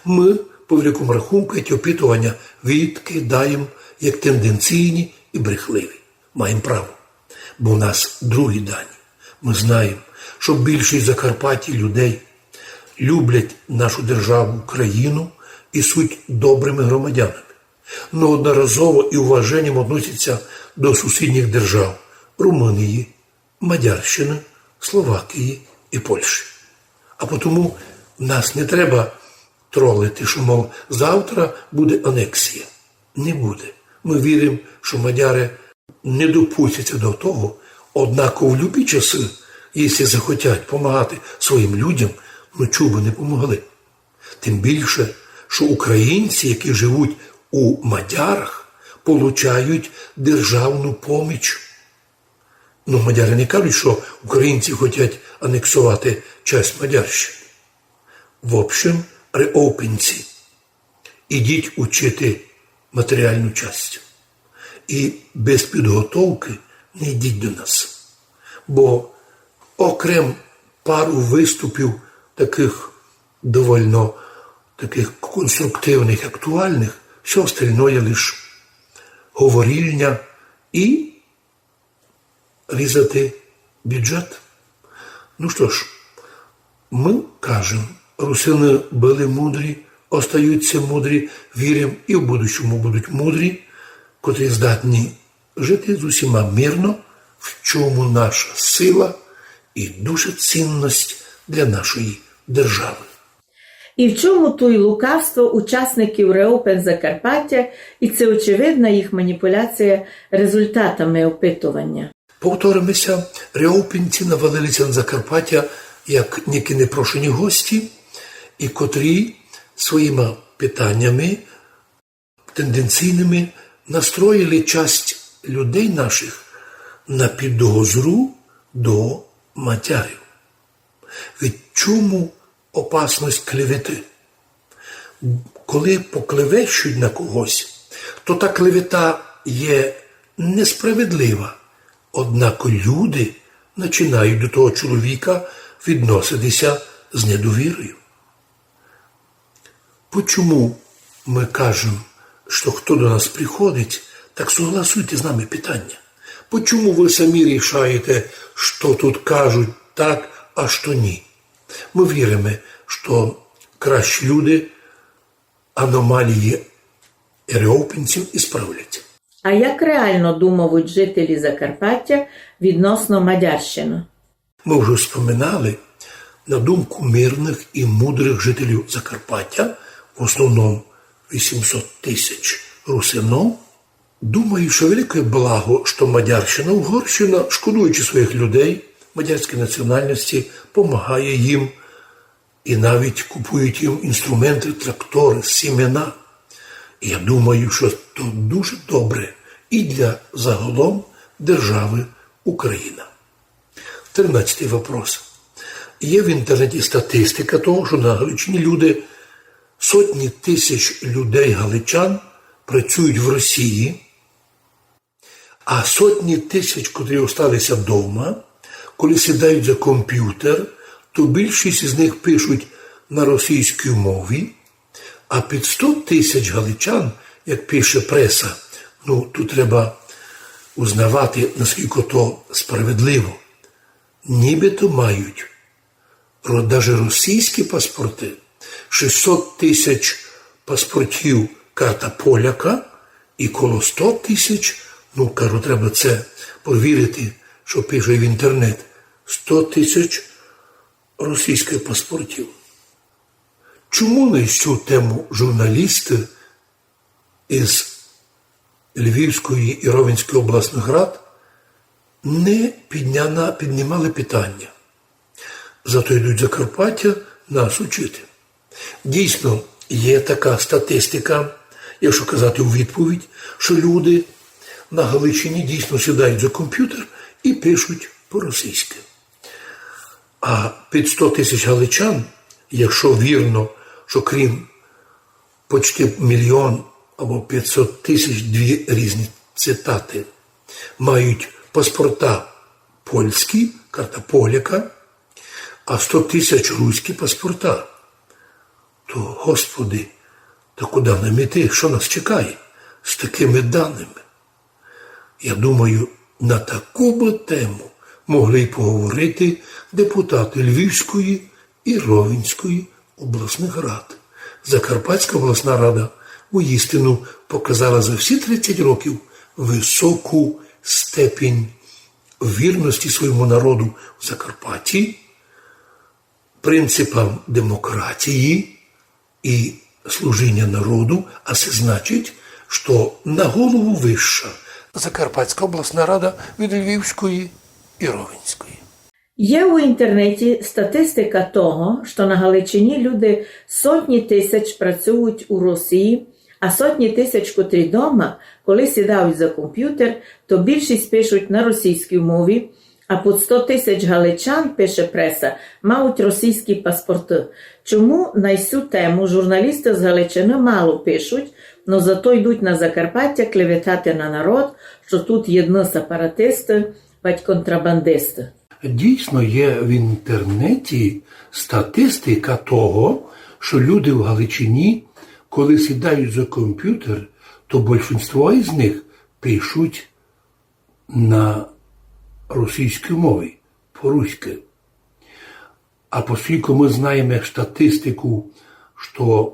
Ми, по великому рахунку, ці опитування відкидаємо як тенденційні і брехливі. Маємо право, бо в нас другі дані. Ми знаємо, що більшість в Закарпатті людей люблять нашу державу Україну і суть добрими громадянами. Неодноразово і уваженням относяться до сусідніх держав: Румунії, Мадярщини, Словакії і Польщі. А потому нас не треба тролити, що, мов, завтра буде анексія. Не буде. Ми віримо, що мадяри не допустяться до того, однако в любі часи, якщо захотять допомагати своїм людям, ну чого би не помогли. Тим більше, що українці, які живуть у мадярах, получають державну поміч. Ну, мадяри не кажуть, що українці хочуть анексувати часть Мадярщини. В общем, реопенці. Ідіть учити матеріальну часть. І без підготовки не йдіть до нас. Бо окрем пару виступів таких довольно таких конструктивних, актуальних, все остальное лиш говорильня і різати бюджет. Ну що ж, ми кажемо, русины были мудрі, остаються мудрі, віримо, і в будущому будуть мудрі, котрі здатні жити з усіма мирно, в чому наша сила і дуже цінність для нашої держави. І в чому туй лукавство учасників Reopen Закарпаття, і це очевидна їх маніпуляція результатами опитування. Повторимося, реопенці навалилися на Закарпаття як нікі непрошені гості, і котрі своїми питаннями тенденційными настроїли часть людей наших на підозру до мадярів. Від чому опасность клеветы? Коли поклевещуть на когось, то та клевета є несправедлива, однако люди починають до того чоловіка відноситися з недовірою. Почому ми кажемо, що хто до нас приходить, так согласуйте з нами питання. Почому ви самі рішаєте, що тут кажуть так, а що ні? Ми віримо, що кращі люди аномалії реопенців ісправлять. А як реално думавуть жителі Закарпаття відносно Мадярщины? Ми вже вспоминали, на думку мирных і мудрых жителів Закарпаття, в основному вісімсот тисяч русинов, думаю, що велике благо, що Мадярщина, Угорщина, шкодуючи своїх людей мадярської національності, помагає їм і навіть купують їм інструменти, трактори, сімена. Я думаю, що то дуже добре і для загалом держави Україна. Тринадцятый вопрос. Є в інтернеті статистика того, що на Галичині люди, сотні тисяч людей галичан працюють в Росії, а сотні тисяч, котрі осталися вдома, коли сідають за комп'ютер, то більшість із них пишуть на російській мові, а під сто тисяч галичан, як пише преса, ну, тут треба узнавати, наскільки то справедливо, нібито мають ро-, даже російські паспорти, шістсот тисяч паспортів карта поляка і коло сто тисяч, ну, кажу, треба це провірити, що пише в інтернет, сто тисяч російських паспортів. Чому на цю тему журналісти із Львівської і Ровенської обласних рад не підняна-, піднімали питання? Зато йдуть Закарпаття нас учити. Дійсно, є така статистика, якщо казати у відповідь, що люди на Галичині дійсно сідають за комп'ютер і пишуть по-російськи. А під сто тисяч галичан, якщо вірно, що крім почти мільйон або п'ятсот тисяч, дві різні цитати, мають паспорта польські, карта поляка, а сто тисяч руські паспорта, то, Господи, та куди нам іти? Що нас чекає з такими даними? Я думаю, на таку би тему могли й поговорити депутати Львівської і Ровенської обласних рад. Закарпатська обласна рада воістину показала за всі тридцять років високу степень вірності своєму народу в Закарпатті, принципам демократії і служіння народу, а це значить, що на голову вища Закарпатська обласна рада від Львівської і Ровенської. Є у інтернеті статистика того, што на Галичині люди сотні тисяч працюють у Росії, а сотні тисяч, котрі дома, коли сідають за комп'ютер, то більшість пишуть на російській мові, а під сто тисяч галичан, пише преса, мають російські паспорти. Чому на сю тему журналісти з Галичини мало пишуть, но зато йдуть на Закарпаття клеветати на народ, што тут єдні сепаратисти, вадь контрабандисти? Дійсно, є в інтернеті статистика того, що люди в Галичині, коли сідають за комп'ютер, то більшинство із них пишуть на російській мові, по-руськи. А поскільки ми знаємо статистику, що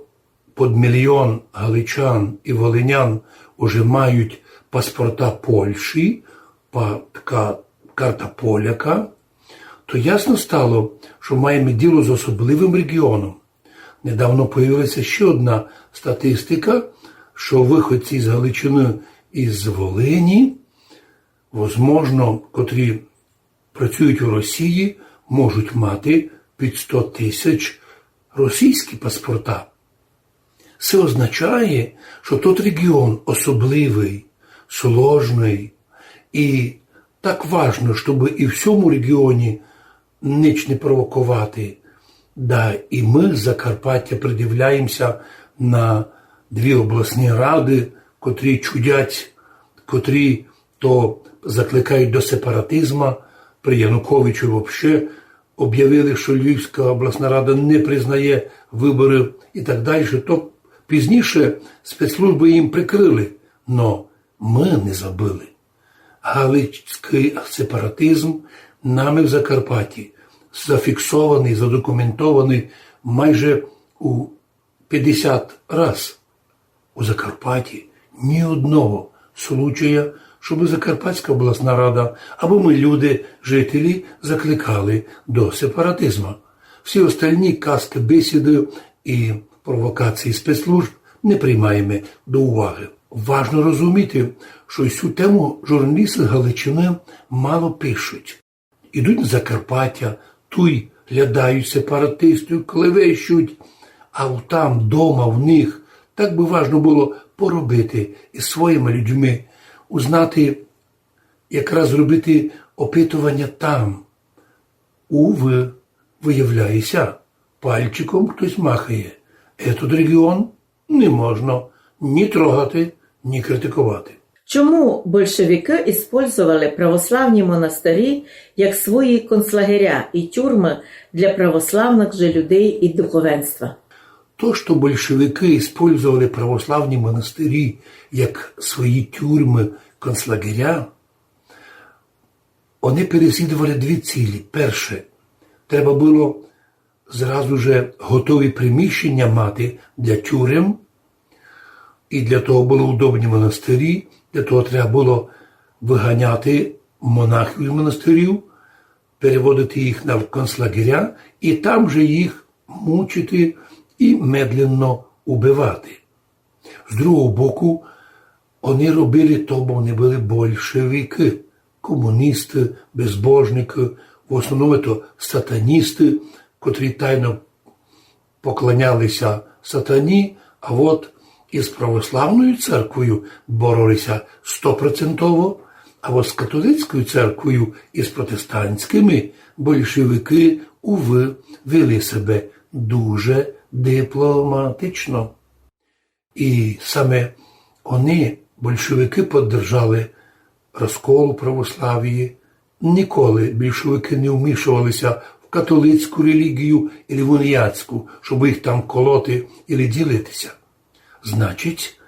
під мільйон галичан і волинян уже мають паспорта Польщі, па-, така карта поляка, то ясно стало, що маємо діло з особливим регіоном. Недавно появилася ще одна статистика, що виходці з Галичини і з Волині, возможно, котрі працюють у Росії, можуть мати під сто тисяч російські паспорта. Це означає, що тот регіон особливий, сложний, і так важно, щоб і в цьому регіоні ніч не провокувати. Да, і ми з Закарпаття придивляємося на дві обласні ради, котрі чудять, котрі то закликають до сепаратизму, при Януковичу вообще об'явили, що Львівська обласна рада не признає вибори і так далі. То пізніше спецслужби їм прикрили, но ми не забыли. Галицькый сепаратизм нами в Закарпатті зафіксованый, задокументованый майже у пятдесят раз. У Закарпатті ні одного случая, щоб Закарпатська обласна рада або мы, люди, жителі, закликали до сепаратизму. Всі остальні казки, бесіды і провокації спецслужб не приймаєме до уваги. Важно розуміти, що й сю тему журналісты з Галичины мало пишуть. Ідуть на Закарпаття, туй глядають сепаратистів, клевещуть, а там, дома, в них, так бы важно было поробити із своїми людьми, узнати, якраз зробити опитування там. Увы, виявляється, пальчиком хтось махає. Этот регіон не можна ні трогати, ні критиковати. Чому большевики использовали православні монастырі як свої концлагеря і тюрмы для православных же людей і духовенства? То, што большевики использовали православні монастырі як свої тюрмы, концлагеря, они переслідовали дві цілі. Перше, треба было зразу же готові приміщеня мати для тюрем, і для того были удобні монастырі, для того треба было выганяти монахів з монастырів, переводити їх на концлагеря і там же їх мучити і медленно убивати. З другого боку, они робили то, бо они были большевики, комуністы, безбожникы, в основному то сатаністы, котрі тайно поклоняли ся сатані, а от із православною церквою бороли ся стопроцентово, а от з католицькою церквою і з протестантськыми большевики, увы, вели себе дуже дипломатично. І саме они, большевики, поддержали розкол у православії. Ніколи большевики не вмішували ся в католицьку релігію или в уніатську, щоб їх там колоти или ділити ся. Значить,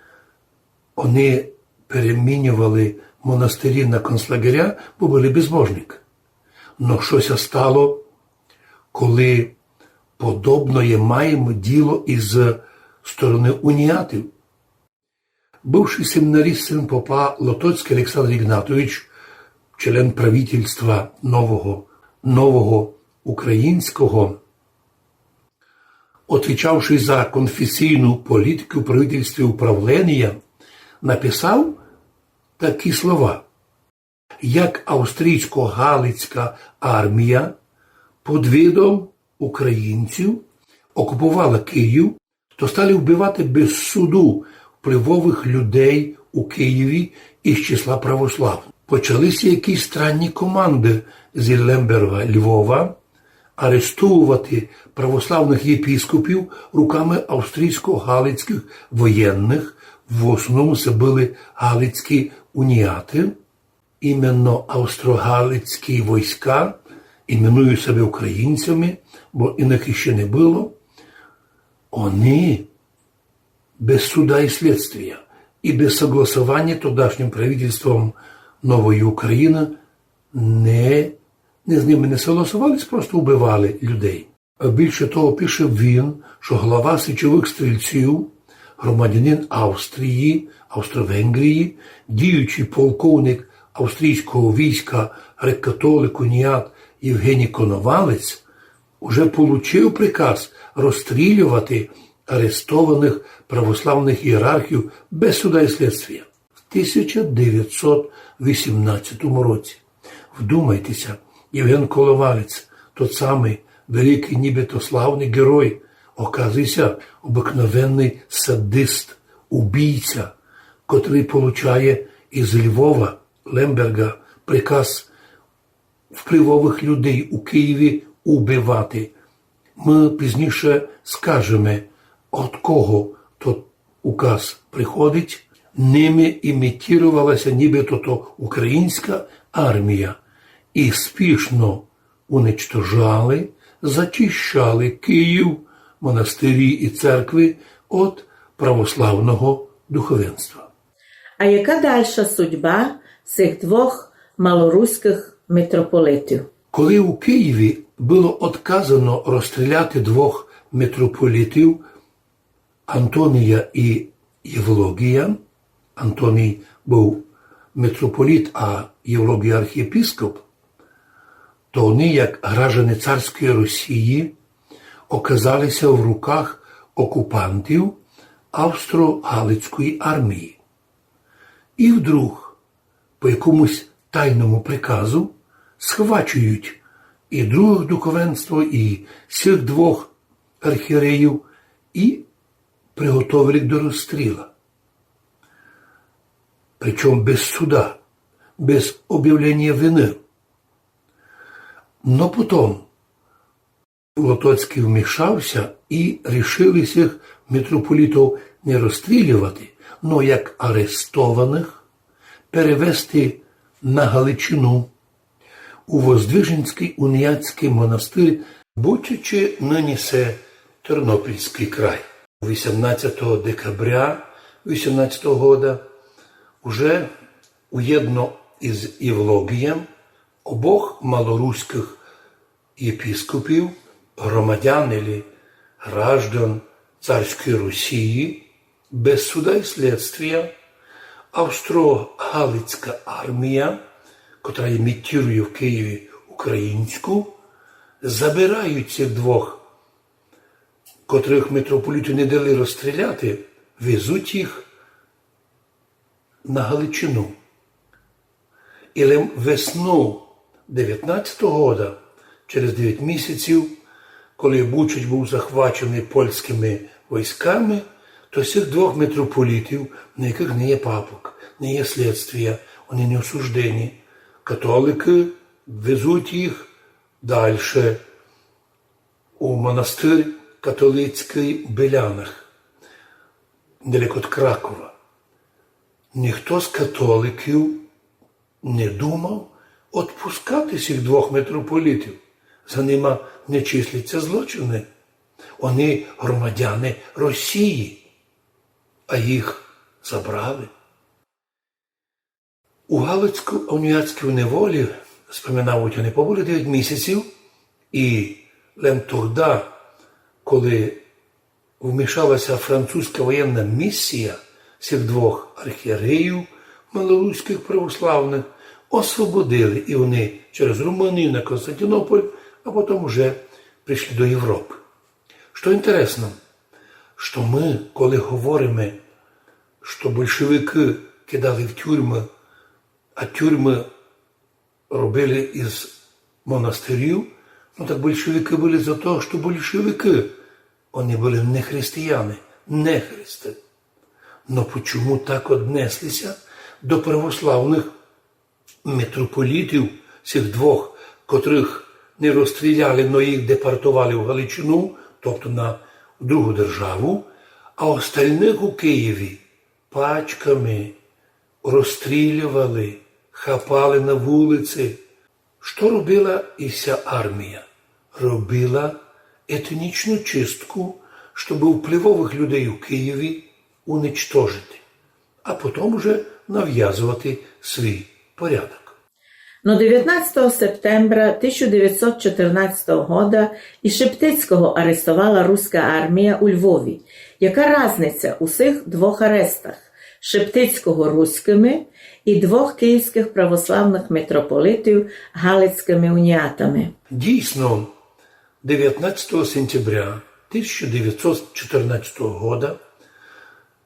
они перемінювали монастырі на концлагеря, бо были безбожникы. Но што ся стало, коли подобноє маєме діло із стороны уніатів? Бывшый семінарист, сын попа Лотоцькый Александр Ігнатович, член правительства нового, нового українського, отвічавшый за конфесійну політику в правительстві управлінія, написав такі слова: як австрійсько-галицька армія під видом українців окупувала Київ, то стали вбивати без суду впливовых людей у Києві із числа православных. Почали ся якісь странні команды зі Лемберга, Львова, арестовувати православных єпископів руками австрійсько-галицькых воєнных, в основному се были галицькі уніаты. Именно австро-галицькі войска, іменують себе українцями, бо иных іщи не было, они без суда і слідствія і без согласованя тогдашнім правительством Нової України не, не з ними не согласовались, просто убивали людей. Більше того, пише він, що глава січових стрільців, громадянин Австрії, Австро-Венгрії, діючий полковник австрійського війська, греко-католик, уніат Євгеній Коновалець, уже получив приказ розстрілювати арестованих православних ієрархів без суда і слідствія в тисяча девятсот вісімнадцятому році. Вдумайте ся, Євген Коновалець, тот самый великый, нібито славный герой, оказує ся, обыкновенный садист, убійця, котрый получає из Львова, Лемберга, приказ впливовых людей у Києві убивати. Мы пізніше скажеме, од кого тот указ приходить. Ними імітіровала ся нібито то українська армія і спішно уничтожали, зачищали Київ, монастирі і церкви од православного духовенства. А яка дальша судьба сих двох малоруськых митрополитів? Коли у Києві было одказано розстріляти двох митрополитів, Антонія і Євлогія, Антоній быв митрополит, а Євлогій архієпископ, то они, як граждане царської Росії, оказали ся в руках окупантів австро-галицької армії. І вдруг, по якомусь тайному приказу, схвачують і других духовенство, і сих двох архієреїв, і приготовили до розстріла. Причому без суда, без обявлення вины. Но потом Лотоцькый вмішав ся і рішили сих митрополитів не розстрілювати, но як арестованых перевести на Галичину у Воздвиженськый уніатськый монастырь, Бучачі, нині се Тернопільськый край. Вісемнадцятого декабря вісемнадцятого года уже уєдно из Євлогієм обох малоруськых єпископів, громадян или граждан царської Росії, без суда и следствія австро-галицька армія, котра імітірує в Києві українську, забирають цих двох, котрых митрополиту не дали розстріляти, везуть їх на Галичину. И лем весну девятнадцятого года, через девять місяців, коли Бучач быв захваченый польськыми войсками, то сих двох митрополитів, на якых не є папок, не є следствія, они не осуждені. Католикы везуть їх дальше у монастырь католицькый в Белянах, недалеко од Кракова. Ніхто з католиків не думав отпускати сих двох митрополитів. За нима не числять ся злочины. Они громадяни Росії, а їх забрали. У галицько-уніатській неволі, споминавуть, они побыли девять місяців, и лем тогда, коли вмішала ся французька воєнна місія, сих двох архієреїв малоруськых православных освободили, и они через Румынію на Константинополь, а потом уже пришли до Європы. Што інтересно, што мы, коли говориме, што большевикы кидали в тюрмы, а тюрмы робили из монастырів, ну так большевикы были за то, што большевикы, они были не християни, не христы. Но почему так однесли ся до православных митрополитів, сих двох, котрых не розстріляли, но їх депортовали в Галичину, тобто на другу державу, а остальных у Києві пачками розстрілювали, хапали на вулици. Што робила ися армія? Робила етнічну чистку, щоб впливовых людей у Києві уничтожити, а потом уже нав'язовати свій порядок. Но девятнадцятого септембра тисяча девятьсот чотирнадцятого года и Шептицького арестовала руська армія у Львові. Яка разниця у сих двох арестах? Шептицького руськыми и двох київськых православных митрополитів галицькыми уніатами. Дійсно, девятнадцятого сентября тисяча девятьсот чотирнадцятого года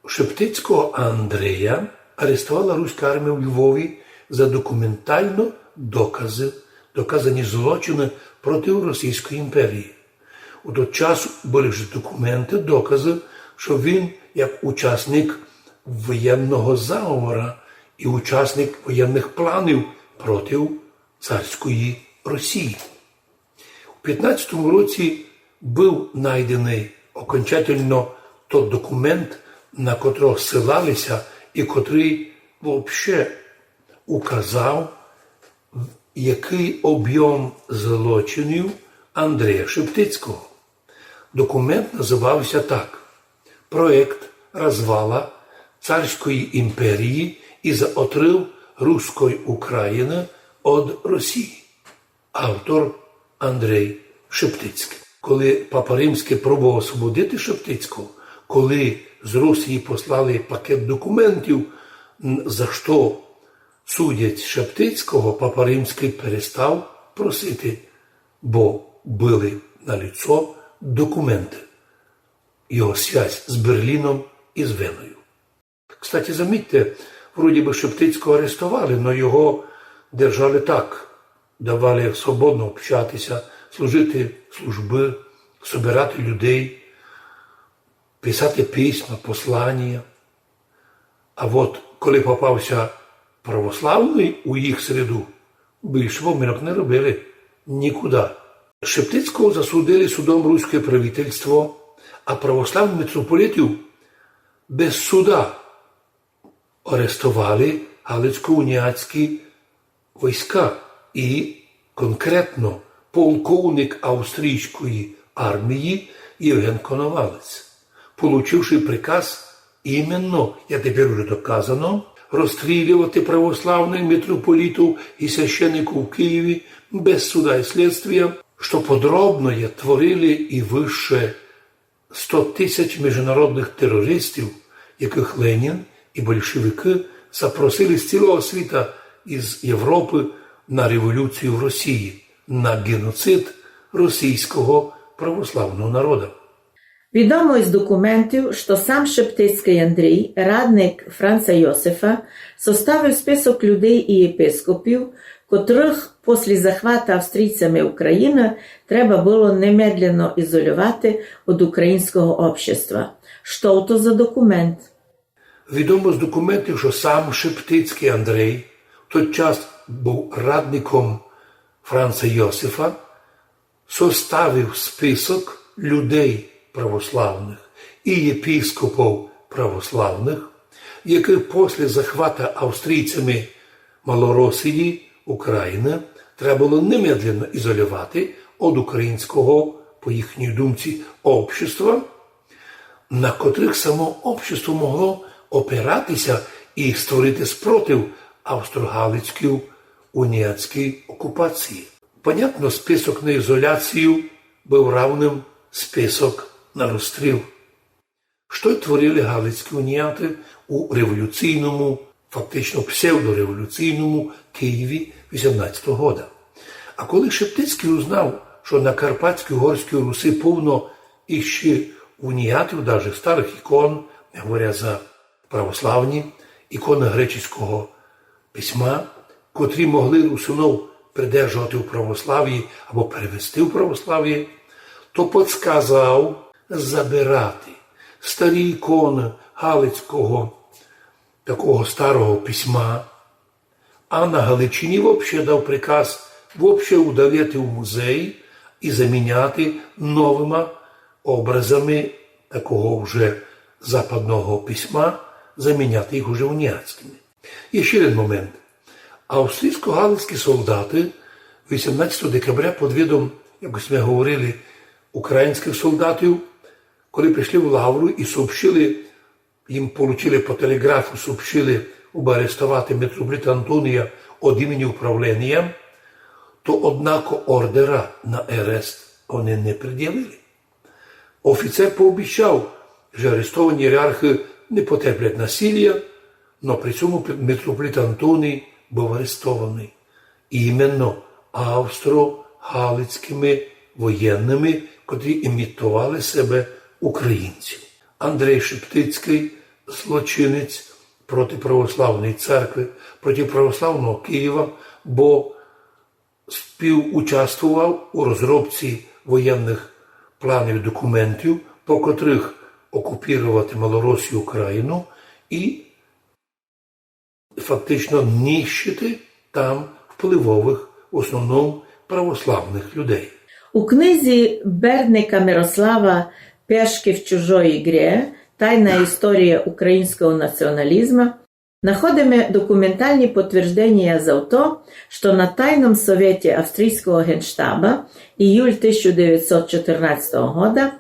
Шептицького Андрея арестовала руська армія у Львові за документально доказы, доказані злочины проти Російської імперії. У тот час были вже документы, доказы, што він, як учасник воєнного заговора и учасник воєнных планів проти царської Росії. У пятнадцятому році быв найденый окончательно тот документ, на котрого ссылали ся и котрый вообще указав, якый обйом злочинів Андрея Шептицького. Документ называв ся так: «Проект развала царської імперії и за отрыв руської України од Росії». Автор Андрей Шептицькый. Коли папа Римськый пробовав освободити Шептицького, коли з Росії послали пакет документів, м, за што судять Шептицького, папа Римськый перестав просити, бо были наліцо документы, його связь з Берліном и з Веною. Кстати, замітьте, вроді бы Шептицького арестовали, но його держали так, давали свободно общати ся, служити службы, собирати людей, писати письма, посланія. А от коли попав ся православный у їх среду, більше поминок не робили нікуда. Шептицького засудили судом руського правительства, а православных митрополитів без суда арестовали, галицько-уніатські войска і конкретно полковник австрійської армії Євген Коновалець, получивши приказ именно, як тепер уже доказано, розстрілювати православних митрополитів і священників в Києві без суда і слідствія, що подробно є творили і выше сто тисяч міжнародных терористів, якых Ленін і большевикы запросили з цілого світа, із Європы, на революцію в Росії, на геноцид російського православного народа. Відомо із документів, што сам Шептицькый Андрій, радник Франца Йосифа, составив список людей і єпископів, котрых после захвата австрійцями Україны треба было немедленно ізольовати од українського общества. Што то за документ? Відомо з документів, што сам Шептицькый Андрей, в тот час быв радником Франца Йосифа, составив список людей православных і єпископів православных, якых после захвата австрійцями Малоросії, Україны, треба было немедленно ізольовати од українського, по їхній думці, общества, на котрых само общество могло опирати ся і створити спротив австро-галицькій уніатській окупації. Понятно, список на ізоляцію быв равным список на розстріл. Што й творили галицькі уніаты у революційному, фактично псевдореволюційному Києві вісімнадцятого года. А коли Шептицькый узнав, што на Карпатській Угорській Руси повно іщи уніатів, даже старых ікон, не говоря за православні, іконы греческого письма, котрі могли русинов придержовати у православії або перевести у православіє, то подсказав забирати старі іконы галицького, такого старого письма, а на Галичині вообще дав приказ вообще удалити в музей і заміняти новыма образами такого вже западного письма, заміняти їх уже уніатськыми. Є ще один момент. Австрійсько-галицькі солдаты вісімнадцятого декабря під видом, як сьме говорили, українськых солдатів, коли пришли в Лавру і сообщили, їм получили по телеґрафу, сообщили, убы арестовати митрополита Антонія од імені управленія, то, однако, ордера на арест они не пред'явили. Офіцер пообіщав, же арестовані ієрархы не потерплять насилія, но при сьому митрополит Антоній быв арестованый іменно австро-галицькыми воєнными, котрі імітовали себе українців. Андрей Шептицькый, злочинець проти православної церкви, проти православного Києва, бо співучаствовав у розробці воєнных планів і документів, по котрых окупірувати Малоросію, Україну і фактично нищити там впливовых, в основному православных людей. У книзі Бердника Мирослава «Пешки в чужой игре. Тайна история украинского национализма» находиме документалні потвержденія за то, што на Тайном совєті Австрийского Генштаба, июль тисяча девятьсот чотырнадцятого года,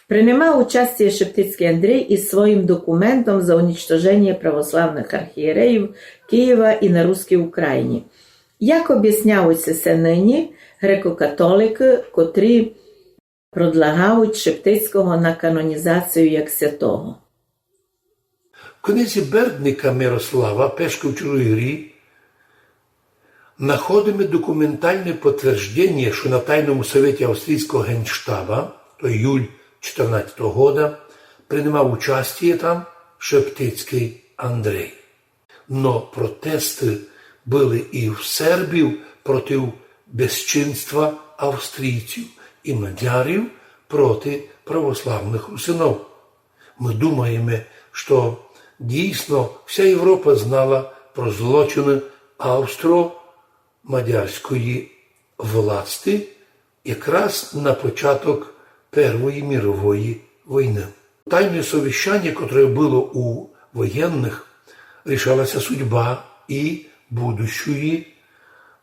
принимав участіє Шептицькый Андрей из своїм документом за уничтоженіє православных архієреїв Києва и на Рускій Україні. Як обяснявуть се нині грекокатоликы, котрі продлагають Шептицького на канонізацію як святого? В книзі Бердника Мирослава «Пешки в чужой игрі» находиме документалне потверджденіє, што на Тайному совєті Австрийского Генштаба, то июль чотырнадцятого года, принимав участіє там Шептицькый Андрей. Но протесты были и в сербів проти безчинства австрійців и мадярів проти православных русинов. Мы думаєме, што дійсно вся Європа знала про злочины австро-мадярської власти якраз на початок Первої мірової войны. Тайне совіщаніє, котре было у воєнных, рішала ся судьба і будущої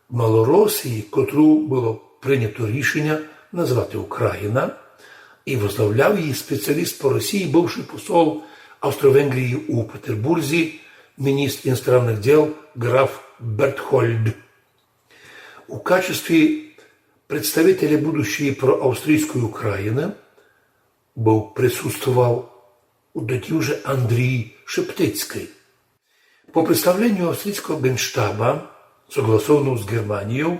Малоросії, котру было прийнято рішеня назвати Україна, і возглавляв її спеціаліст по Росії, бывшый посол Австро-Венгрії у Петербурзі, міністр іностранных діл ґраф Бертхольд. У качестві представителя будущої проавстрійської України быв, присутствовав у тоді вже Андрій Шептицькый. По представленню австрійського ґенштаба, согласованого з Ґерманією,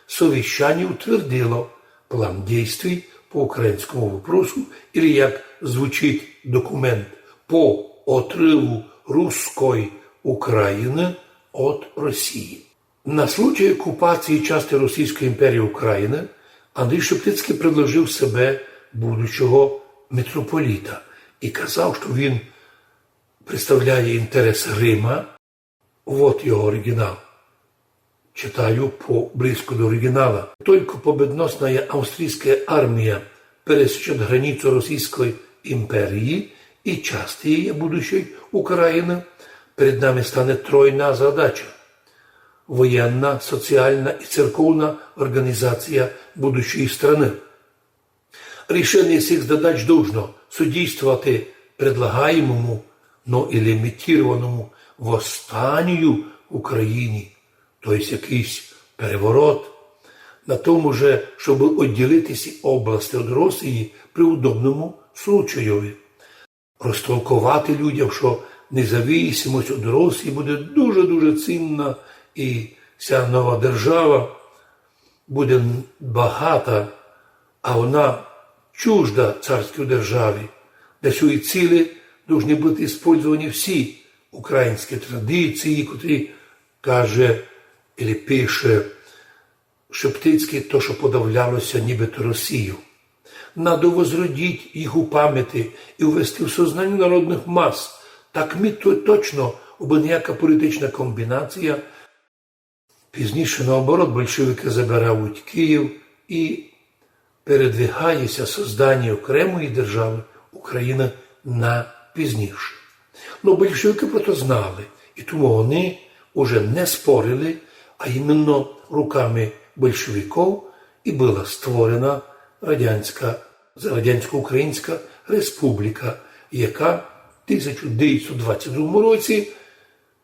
совіщаня утвердило план действий по українському вопросу, или, як звучить документ, по отрыву русской Украины от Росії. На случай окупації части Російської імперії Україна Андрій Шептицькый предложив себе будущого митрополіта і казав, што він представляє інтерес Рима. Вот його оригінал. Читаю по близко до оригінала. Тілько победносна австрійська армія пересіче границю Російської імперії і части її будущої України, перед нами стане тройна задача: воєнна, соціална і церковна організація будущої страны. Рішеня сих задач должно содействовати предлагаємому, но і лімітірованому восстанію в Україні, то єсть якыйсь переворот, на тому же, щоб одділити сі области од Росії при удобному случайови. Розтолковати людям, што независимость од Росії буде дуже-дуже цінна, і ся нова держава буде багата, а вона чужда царській державі. Для сьої цілі должны быти іспользовані всі українські традиції, котрі, каже, или пише Шептицькый, то, што подавляло ся нібито Росію. Надо возродить їх у памяти і ввести в сознаню народных мас. Так ми то точно, обы ніяка політична комбінація. Пізніше, наоборот, большевикы забирають Київ і передвигає ся созданя окремої державы Україна на пізніше. Но большевикы про то знали, і тому они уже не спорили, а іменно руками большевиков і была створена радянська, радянсько-українська республіка, яка в тисяча девятсот двадцять другому році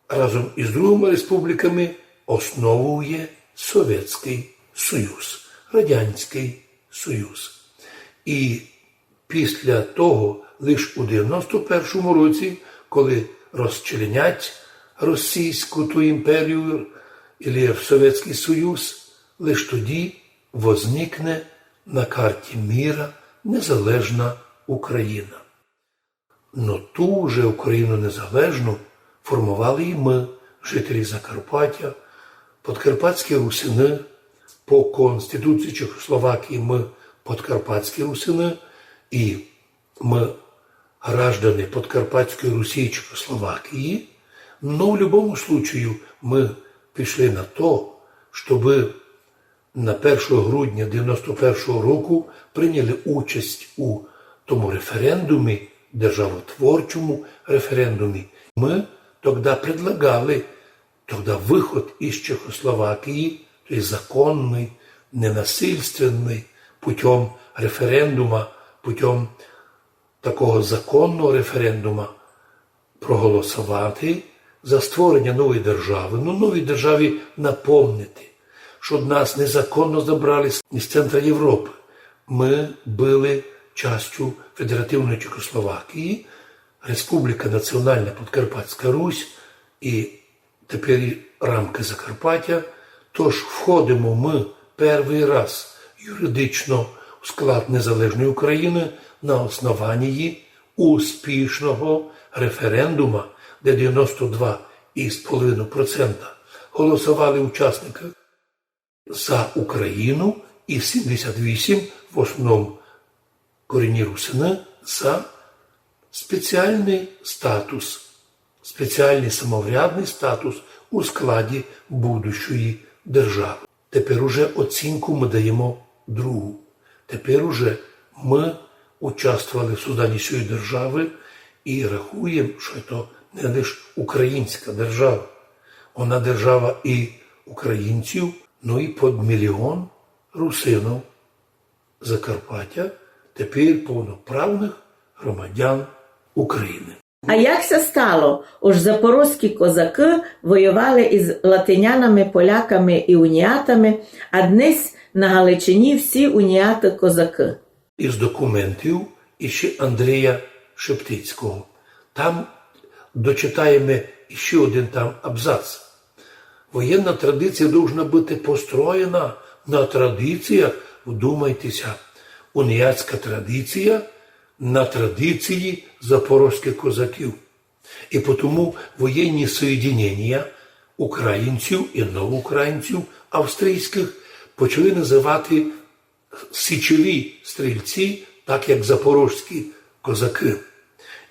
разом із другыми республіками основує Совєтськый Союз, Радянськый Союз. І після того, лиш у девяносто першому році, коли розчленять російську ту імперію, или Совєтськый Союз, лиш тоді возникне на карті міра незалежна Україна. Но ту вже Україну незалежну формовали і мы, жителі Закарпаття, подкарпатські русины, по Конституції Чехословакії мы подкарпатські русины, і мы граждане Подкарпатської Русі і Чехословакії, но в любому случаю мы пішли на то, щобы на першого грудня девяносто першого року прийняли участь у тому референдумі, державотворчому референдумі. Мы тогда предлагали тогда выход из Чехословакії, то есть законный, ненасильственный, путём референдума, путём такого законного референдума проголосовати за створення нової державы, ну, новій державі напомнити, што нас незаконно забрали з, з центра Європы. Мы были частю Федеративної Чехословакії, Республіка Національна Подкарпатська Русь, і тепер і рамкы Закарпаття. Тож входимо мы первый раз юридично в склад незалежної Україны на основанії успішного референдума, де девяносто два із половиною процента голосовали учасникы за Україну і сімдесят вісім, в основному корінні русины, за спеціалный статус, спеціалный самоврядный статус у складі будущої державы. Тепер уже оцінку мы даємо другу. Тепер уже мы участвовали в созданні сьої державы і рахуєм, што то не лиш українська держава. Она держава і українців, ну і під мільйон русинів Закарпаття, тепер повноправных громадян України. А як ся стало, ож запорозькі козакы воювали из латинянами, поляками и уніатами, а днесь на Галичині всі уніаты козакы? Из документів іщи Андрія Шептицького. Там дочитаєме іщи один там абзац. Воєнна традиція должна быти построєна на традиціях, вдумайте ся, уніатська традиція на традиції запорозькых козаків. І потому воєнні соєдинєнія українців і новоукраїнців австрійськых почали называти січові стрільці, так як запорожські козакы.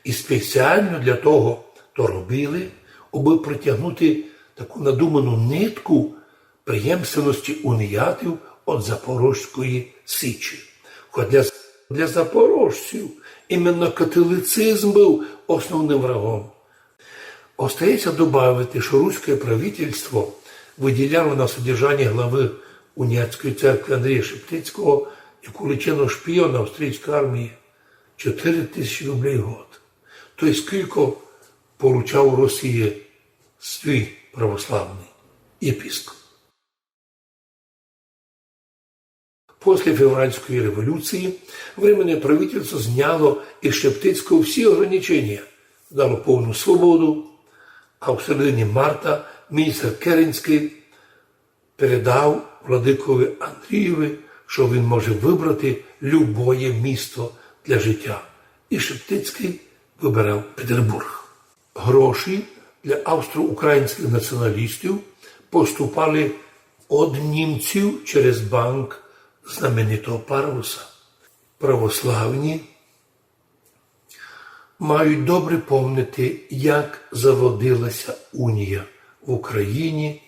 І спеціално для того то робили, абы протягнути таку надуману нитку преємственности уніатів од Запорожської січі. Хоч для, для запорожців іменно католицизм быв основным врагом. Остається добавити, што руське правительство выділяло на содержаніє главы уніатської церкви Андрія Шептицького, як уличеного шпіона австрійської армії, чотыри тисячі рублей в год. То єсть скілько получав у Росії свій православный єпископ. После февральської революції Временне правительство зняло из Шептицького всі ограниченя, дало повну свободу, а в середині марта міністр Керенськый передав владыкови Андрієви, што він може выбрати любоє місто для житя. І Шептицькый выбирав Петербург. Гроші для австро-українськых націоналістів поступали од німців через банк знаменитого Парвуса. Православні мають добре помнити, як заводила ся унія в Україні,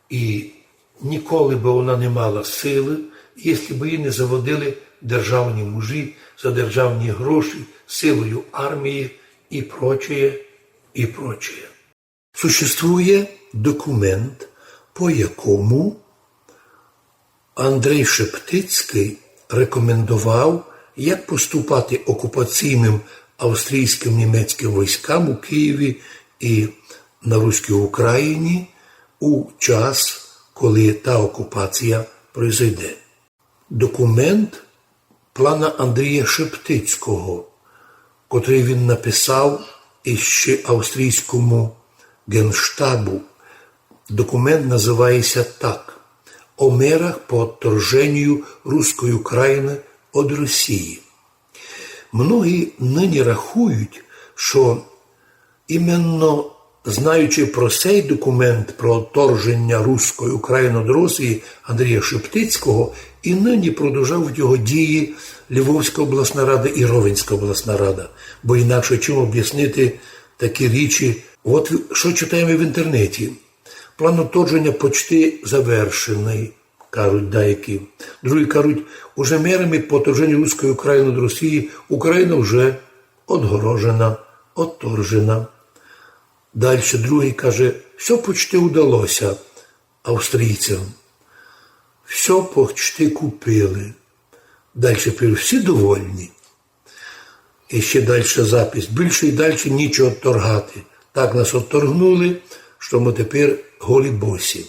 і ніколи бы она не мала силы, єсли бы її не заводили державні мужі за державні гроші, силою армії і прочее, і прочее. Существує документ, по якому Андрей Шептицькый рекомендовав, як поступати окупаційным австрійськым німецькым войскам у Києві і на Руській Україні у час, коли та окупація произойде. Документ плана Андрія Шептицького, котрый він написав іщи австрійському генштабу. Документ называє ся так: «О мерах по отторжению Руської України од Росії». Многі нині рахують, што іменно знаючи про сей документ про отторженя Руської України од Росії Андрія Шептицького, і нині продовжають його дії Львовська обласна рада і Ровенська обласна рада. Бо інакше чим обяснити такі річі? От в-, што читаєме в інтернеті. План отторженя почти завершеный, кажуть деякі. Другі кажуть, уже мерами по отторжению Руської України од Росії Україна вже одгорожена, отторжена. Дальше другый каже, всьо почти удало ся австрійцям. Всьо почти купили. Дальше пише, всі довольні. І ще дальше запис. Більше і дальше нічого отторгати. Так нас отторгнули, што мы тепер голі босі.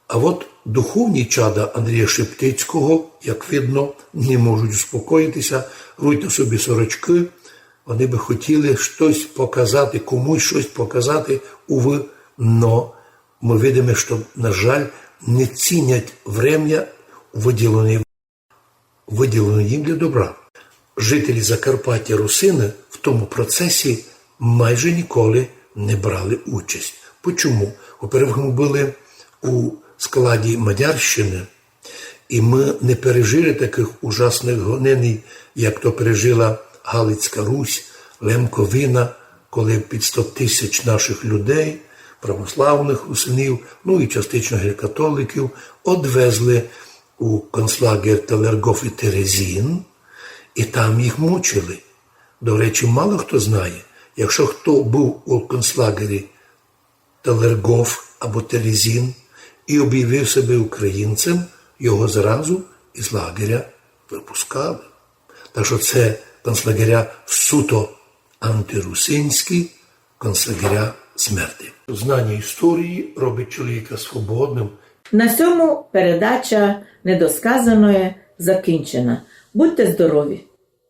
А от духовні чада Андрія Шептицького, як видно, не можуть успокоїти ся, рвуть на собі сорочкы, вони бы хотіли штось показати, комусь штось показати, увы, но мы видиме, што, на жаль, не цінять время, выділене, выділене їм для добра. Жителі Закарпаття, русины, в тому процесі майже ніколи не брали участь. Почому? Во-первых, мы были у складі Мадярщины, і мы не пережили такых ужасных гонений, як то пережила Галицька Русь, Лемковина, коли під сто тисяч наших людей, православных русинів, ну і частично греко-католиків, одвезли у концлагер Талергоф і Терезін, і там їх мучили. До речі, мало хто знає, якщо хто быв у концлагері Телергоф або Телізін і объявив себе українцем, його зразу із лагеря выпускали. Так што це концлагеря суто антирусинські, концлагеря смерти. Знання історії робить чоловіка свободним. На сьому передача недосказаноє закінчена. Будьте здорові!